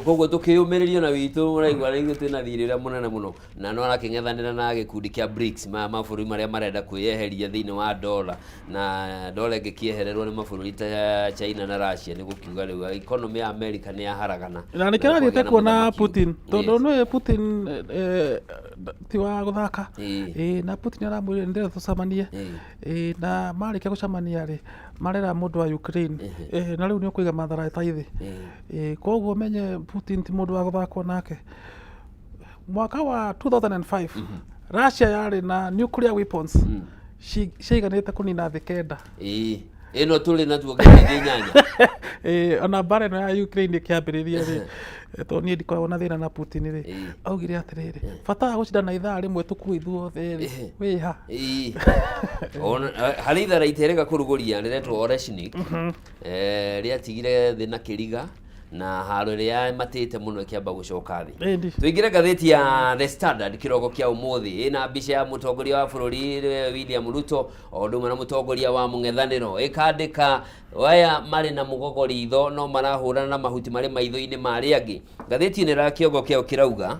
Koguo tũkĩyũmĩrĩria na witũ ũraigua rĩu twĩna thirĩ ũrĩa mũnene mũno na no arakĩng'ethanĩra na gĩkundi kĩa BRICS, mabũrũri marĩa marenda kwĩyeheria thĩinĩ wa dola, na dola ĩngĩkĩehererwo nĩ mabũrũri ta China na Russia nĩ gũkiuga rĩu economy ya America nĩ yaharagana. Na nĩ kĩrathiĩte Kũgĩa na kuona mũthamaki Putin ũngĩ. Tondũ nĩwe Putin ti wa gũthaka. Na Putin aramwĩrire ndĩrenda tũcemanie. Na marĩkia gũcemania rĩ, marera mũndũ wa Ukraine, na rĩu nĩ ũkũiga matharaita thĩ. Koguo menye Putin ti mũndũ wa gũthakwo nake. Mwaka wa 2005 Russia yarĩ na nuclear weapons ciaiganĩte kũnina thĩ 9. Ĩno tũrĩ natuo nginya 8. Ona mbara ĩno ya Ukraine ĩkĩambĩrĩria rĩ, tondũ niĩ ndikoragwo na thĩna na Putin rĩ, augire atĩrĩrĩ, bata wa gũcindana ithaa rĩmwe tũkue ithuothe rĩ, wĩha. Ona harĩ itharaita rĩga kũrugũria rĩretwo Oreshnik, rĩatigire thĩ na kĩriga na haro ĩrĩa matĩte mũno ĩkĩamba gũcoka thĩ. Tũingĩre ngathĩti ya The Standard kĩroko kĩa ũmũthĩ ĩna mbica ya mũtongoria wa bũrũri William Ruto o ũndũ ũmwe na mũtongoria wa mũng'ethanĩro, ĩkandĩka aya marĩ na mũgogo ritho no marahũrana na mahuti marĩ maitho-inĩ ma arĩa angĩ. Ngathĩti ĩno ĩra kĩongo kĩayo kĩrauga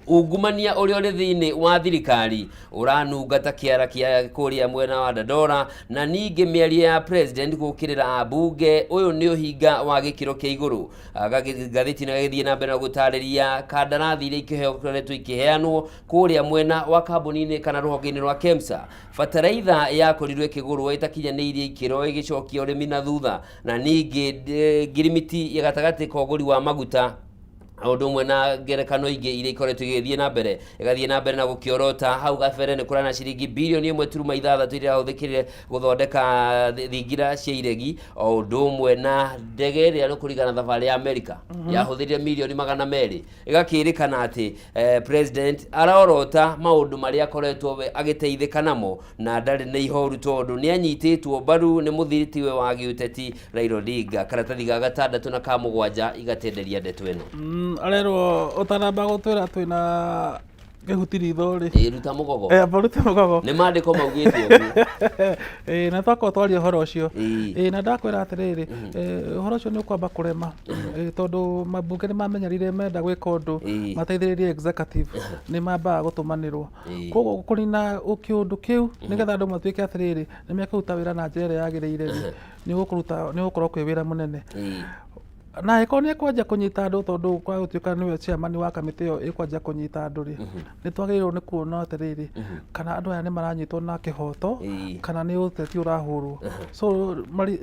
ungumania ũrĩa ũrĩ thĩinĩ wa thirikari ũranunga ta kĩara kĩa kũrĩa mwena wa Dandora, na ningĩ mĩario ya president gũkĩrĩra ambunge ũyũ nĩ ũhinga wa gĩkĩro kĩa igũrũ. Ngathĩti ĩno ĩgĩthiĩ na mbere na gũtarĩria kandarathi iria ikĩhoretwo ikĩheanwo kũrĩa mwena wa kambuni-inĩ kana rũhonge-inĩ rwa KEMSA. Bataraitha yakorirwo ĩkĩgũrwo ĩtakinyanĩirie ikĩro ĩgĩcokia ũrĩmi na thutha, na ningĩ ngirimiti ya gatagatĩ ka ũgũri wa maguta o ũndũ ũmwe na ngerekano ingĩ iria ikoretwo igĩthiĩ na mbere ĩgathiĩ na mbere na gũkĩorota. Hau gabere nĩ kũrĩ na ciringi bilioni 1.6 iria irahũthĩkire gũthondeka thingira cia iregi, o ũndũ ũmwe na ndege ĩrĩa nĩ kũringana na thabarĩ ya Amerika yahũthĩrire mirioni 200. Ĩgakĩrĩkana atĩ president arorota maũndũ marĩa akoretwo we agĩteithĩka namo na ndarĩ na ihoru tondũ nĩ anyitĩtwo mbaru nĩ mũthiritiwe wa gĩũteti Raila Odinga. Karatathi ga gatandatũ na ka mũgwanja igatenderia ndeto ĩno. Arerwo ũtanamba gũtwĩra twĩna Ngĩhuti ritho rĩ. Ĩĩ, ruta mũgogo. Amba ũrute mũgogo. Nĩ maandĩko maugĩte ũguo. Na twakorwo twaria ũhoro ũcio. Ĩĩ. Na ndakwĩra atĩrĩrĩ, ũhoro ũcio nĩ ũkwamba kũrema, tondũ mambunge nĩ mamenyerire menda gwĩka ũndũ mateithĩrĩrie executive nĩ mambaga gũtũmanĩrwo. Koguo kũnina kĩũndũ kĩu nĩgetha andũ matuĩke atĩrĩrĩ nĩ mekũruta wĩra na njĩra ĩrĩa yagĩrĩire rĩ, nĩ ũkũruta nĩ ũgũkorwo kwĩ wĩra mũnene. Na angĩkorwo nĩ ekwanjia kũnyita andũ tondũ kwa gũtuĩka nĩwe chairman wa kamĩtĩ ĩyo ĩkwanjia kũnyita andũ rĩ, nĩ twagĩrĩirwo nĩ kuona atĩrĩrĩ, kana andũ aya nĩ maranyitwo na kĩhoto kana nĩ ũteti ũrahũrwo. So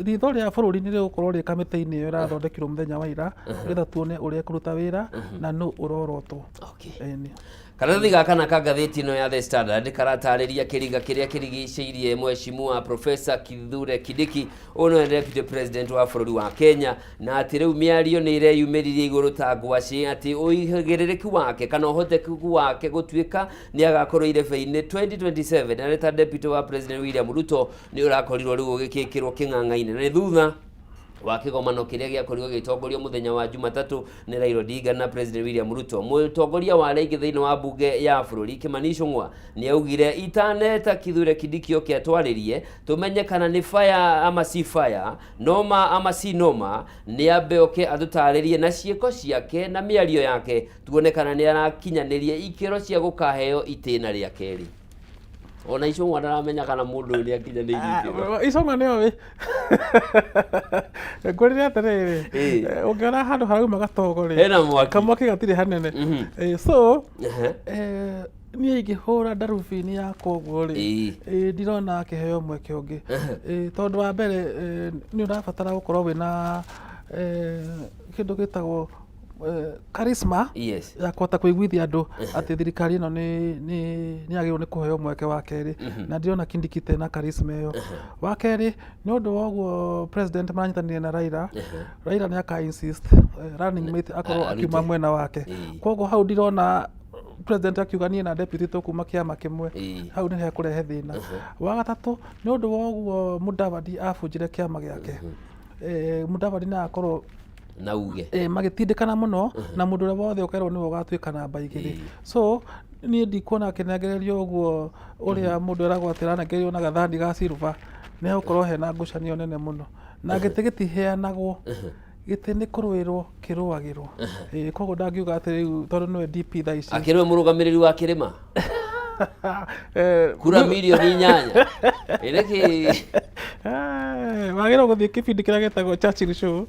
ritho rĩa bũrũri nĩ rĩgũkorwo rĩ kamĩtĩ-inĩ ĩyo ĩrathondekirwo mũthenya wa ira, nĩgetha tuone ũrĩa ĩkũruta wĩra na nũ ũrorotwo. Okay. Ĩni. Karatathi ga kana ka ngathĩti ĩno ya The Standard karatarĩria kĩriga kĩrĩa kĩrigicĩirie mheshimiwa Professor Kithure Kindiki, ũyũ nĩwe Deputy President wa bũrũri wa Kenya, na atĩ rĩu mĩario nĩ ĩreyumĩririe igũrũ ta ngwacĩ atĩ ũigĩrĩrĩki wake kana ũhotekeku wake gũtuĩka nĩ agakorwo irebe-inĩ 2027 arĩ ta Deputy wa President William Ruto nĩ ũrakorirwo rĩu ũgĩkĩkĩrwo kĩng'ang'a-inĩ, na nĩ thutha wa kĩgomano kĩrĩa gĩakorirwo gĩgĩtongorio mũthenya wa Jumatatũ nĩ Raila Odinga na President William Ruto. Mũtongoria wa arĩa aingĩ thĩinĩ wa mbunge ya bũrũri Kimani Ichung'wa nĩ augire itaneta Kithure Kindiki oke atwarĩrie tũmenye kana nĩ fire ama si fire, noma ama si noma, nĩ ambe oke atũtarĩrie na ciĩko ciake na mĩario yake tuone kana nĩ arakinyanĩria ikĩro cia gũkaheo itĩna rĩa kerĩ. Ona Ichung'wa ndaramenya kana mũndũ ũyũ nĩ akinyanĩirie ikĩro. Ichung'wa nĩ oĩ. Ngwĩrire atĩrĩrĩ, ũngĩona handũ harauma gatogo rĩ, Hena mwaki. Kamwaki gatirĩ hanene. So, niĩ ingĩhũra ndarubini yakwa ũguo rĩ, ndirona akĩheo mweke ũngĩ. Tondũ wa mbere, nĩ ũrabatara gũkorwo wĩna kĩndũ gĩtagwo charisma ya kũhota kũiguithia andũ atĩ thirikari ĩno nĩ yagĩrĩirwo nĩ kũheo mweke wa kerĩ, na ndirona Kindiki ta ena charisma ĩyo. Wa kerĩ, nĩ ũndũ wa ũguo president maranyitanĩire na Raila, Raila nĩ aka insist running mate akorwo akiuma mwena wake. Koguo hau ndirona president akiuga niĩ na deputy tũkuma kĩama kĩmwe, hau nĩ hekũrehe thĩna. Wa gatatũ, nĩ ũndũ wa ũguo Mudavadi abunjire kĩama gĩake, Mudavadi no akorwo na uge magĩtindĩkana mũno na mũndũ ũrĩa wothe ũkerwo nĩwe ũgatuĩka namba igĩrĩ. So niĩ ndikuona akĩnengererio ũguo ũrĩa mũndũ eragwo atĩ aranengererio na gathani ga silver, nĩ hegũkorwo hena ngucanio nene mũno. Na gĩtĩ gĩtiheanagwo, gĩtĩ nĩ kũrũĩrwo kĩrũagĩrwo. Koguo ndangiuga atĩ rĩu tondũ nĩwe DP thaa ici. Akĩrĩ we mũrũgamĩrĩri wa kĩrĩma kura milioni 8 ĩrĩkĩ. Wagĩrĩirwo gũthiĩ kĩbindi kĩrĩa gĩtagwo Churchill Show.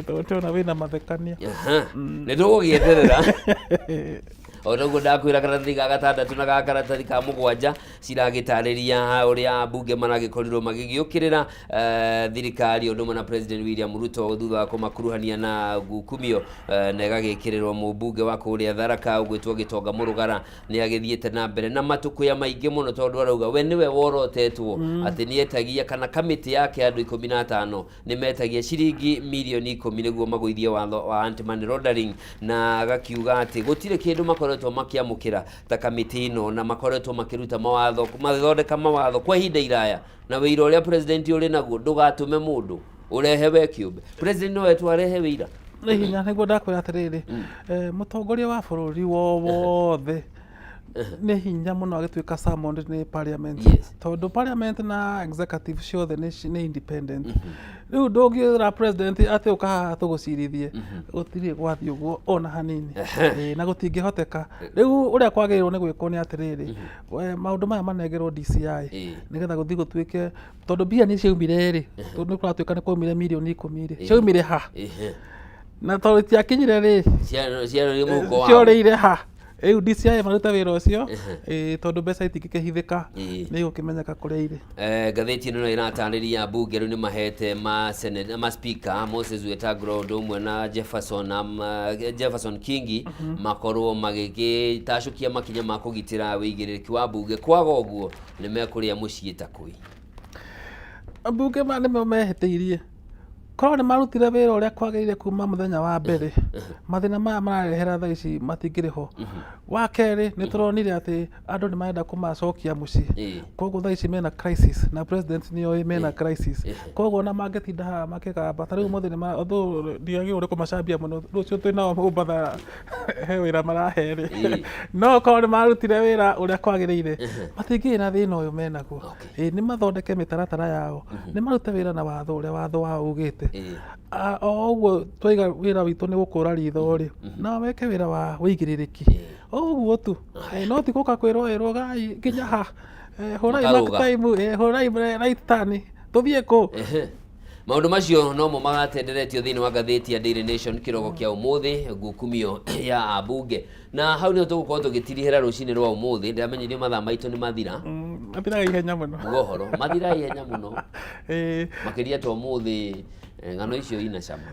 Tondũ tũrona wĩna mathekania. Nĩ tũgũgĩeterera o toguo ndakwĩra karatathi ga gatandatũ na ga karatathi ka mũgwanja ciragĩtarĩria ũrĩa ambunge maragĩkorirwo magĩgĩũkĩrĩra thirikari ũndũ ũmwe na President William Ruto thutha wa kũmakuruhania na ngukumio, na ĩgagĩkĩrĩrwo mũmbunge wa kũrĩa Tharaka ũgwĩtwo Gĩtonga Mũrũgara nĩ agĩthiĩte na mbere na matũkũya maingĩ mũno tondũ arauga we nĩwe worotetwo atĩ nĩ etagia kana kamĩtĩ yake andũ 15 nĩ metagia ciringi milioni 10 nĩguo magũithie watho wa anti money laundering, na agakiuga atĩ gũtirĩ kĩndũ makoretwo makĩamũkĩra ta kamĩtĩ ĩno na makoretwo makĩruta mawatho magĩthondeka mawatho kwa ihinda iraya, na wĩira ũrĩa president ũrĩ naguo ndũgatũme mũndũ ũrehe we kĩũmbe. President no etwo arehe wĩira. Nĩ hinya nĩguo ndakwĩra atĩrĩrĩ, mũtongoria wa bũrũri wothe nĩ hinya mũno agĩtuĩka summoned nĩ parliament, tondũ parliament na executive ciothe nĩ independent. Rĩu ndũngĩra president atĩ ũka haha tũgũcirithie, gũtirĩ gwathiĩ ũguo ona hanini. Na gũtingĩhoteka. Rĩu ũrĩa kwagĩrĩirwo nĩ gwĩkwo nĩ atĩrĩrĩ, maũndũ maya manengerwo DCI nĩgetha gũthiĩ gũtuĩke tondũ mbia nĩ ciaumire rĩ, tondũ nĩ kũratuĩka nĩ kwaumire milioni 10 rĩ, ciaumire ha? Na tondũ itiakinyire rĩ, Ciarorire mũhuko wao. Ciorĩire ha? Rĩu DCI marute wĩra ũcio, tondũ mbeca itingĩkĩhithĩka, nĩ igũkĩmenyeka kũrĩa irĩ. Ngathĩti ĩno no ĩratarĩria mbunge rĩu nĩ mahete ma senate, ma speaker Moses Wetangula ũndũ ũmwe na Jefferson Kingi makorwo magĩgĩtacũkia makinya ma kũgitĩra wĩigĩrĩrĩki wa mbunge, kwaga ũguo nĩ mekũrĩa mũciĩ ta kũi. Mbunge ma nĩmo mehĩtĩirie. Korwo nĩ marutire wĩra ũrĩa kwagĩrĩire kuma mũthenya wa mbere, mathĩna maya mararehera thaa ici matingĩrĩ ho. Wa kerĩ, nĩ tũronire atĩ andũ nĩ marenda kũmacokia mũciĩ. Koguo thaa ici mena crisis na president nĩoĩ mena crisis. Koguo ona mangĩtinda haha makĩgamba ta rĩu ũmũthĩ nĩ although ndiagĩrĩirwo nĩ kũmacambia mũno, rũciũ twĩ nao Mombatha he wĩra marahe rĩ, no korwo nĩ marutire wĩra ũrĩa kwagĩrĩire, matingĩrĩ na thĩna ũyũ menaguo. Ĩĩ nĩ mathondeke mĩtaratara yao, nĩ marute wĩra na watho ũrĩa watho wao ugĩte. O ũguo twaiga wĩra witũ nĩ gũkũra ritho rĩ, nao meke wĩra wa ũigĩrĩrĩki. O ũguo tu. No ti gũka kwĩrwo ĩ rũgai nginya ha, hũrai mark Makarũga. time, hũrai right turn, tũthiĩ kũ? Maũndũ macio nomo magatenderetio thĩinĩ wa ngathĩti ya Daily Nation kĩroko kĩa ũmũthĩ, ngukumio ya ambunge. Na hau nĩho tũgũkorwo tũgĩtirihĩra rũcinĩ rwa ũmũthĩ. Ndĩramenyithio mathaa maitũ nĩ mathira. Mathiraga ihenya mũno. Uga ũhoro, mathiraga ihenya mũno. Makĩria ta ũmũthĩ, ng'ano icio ina cama.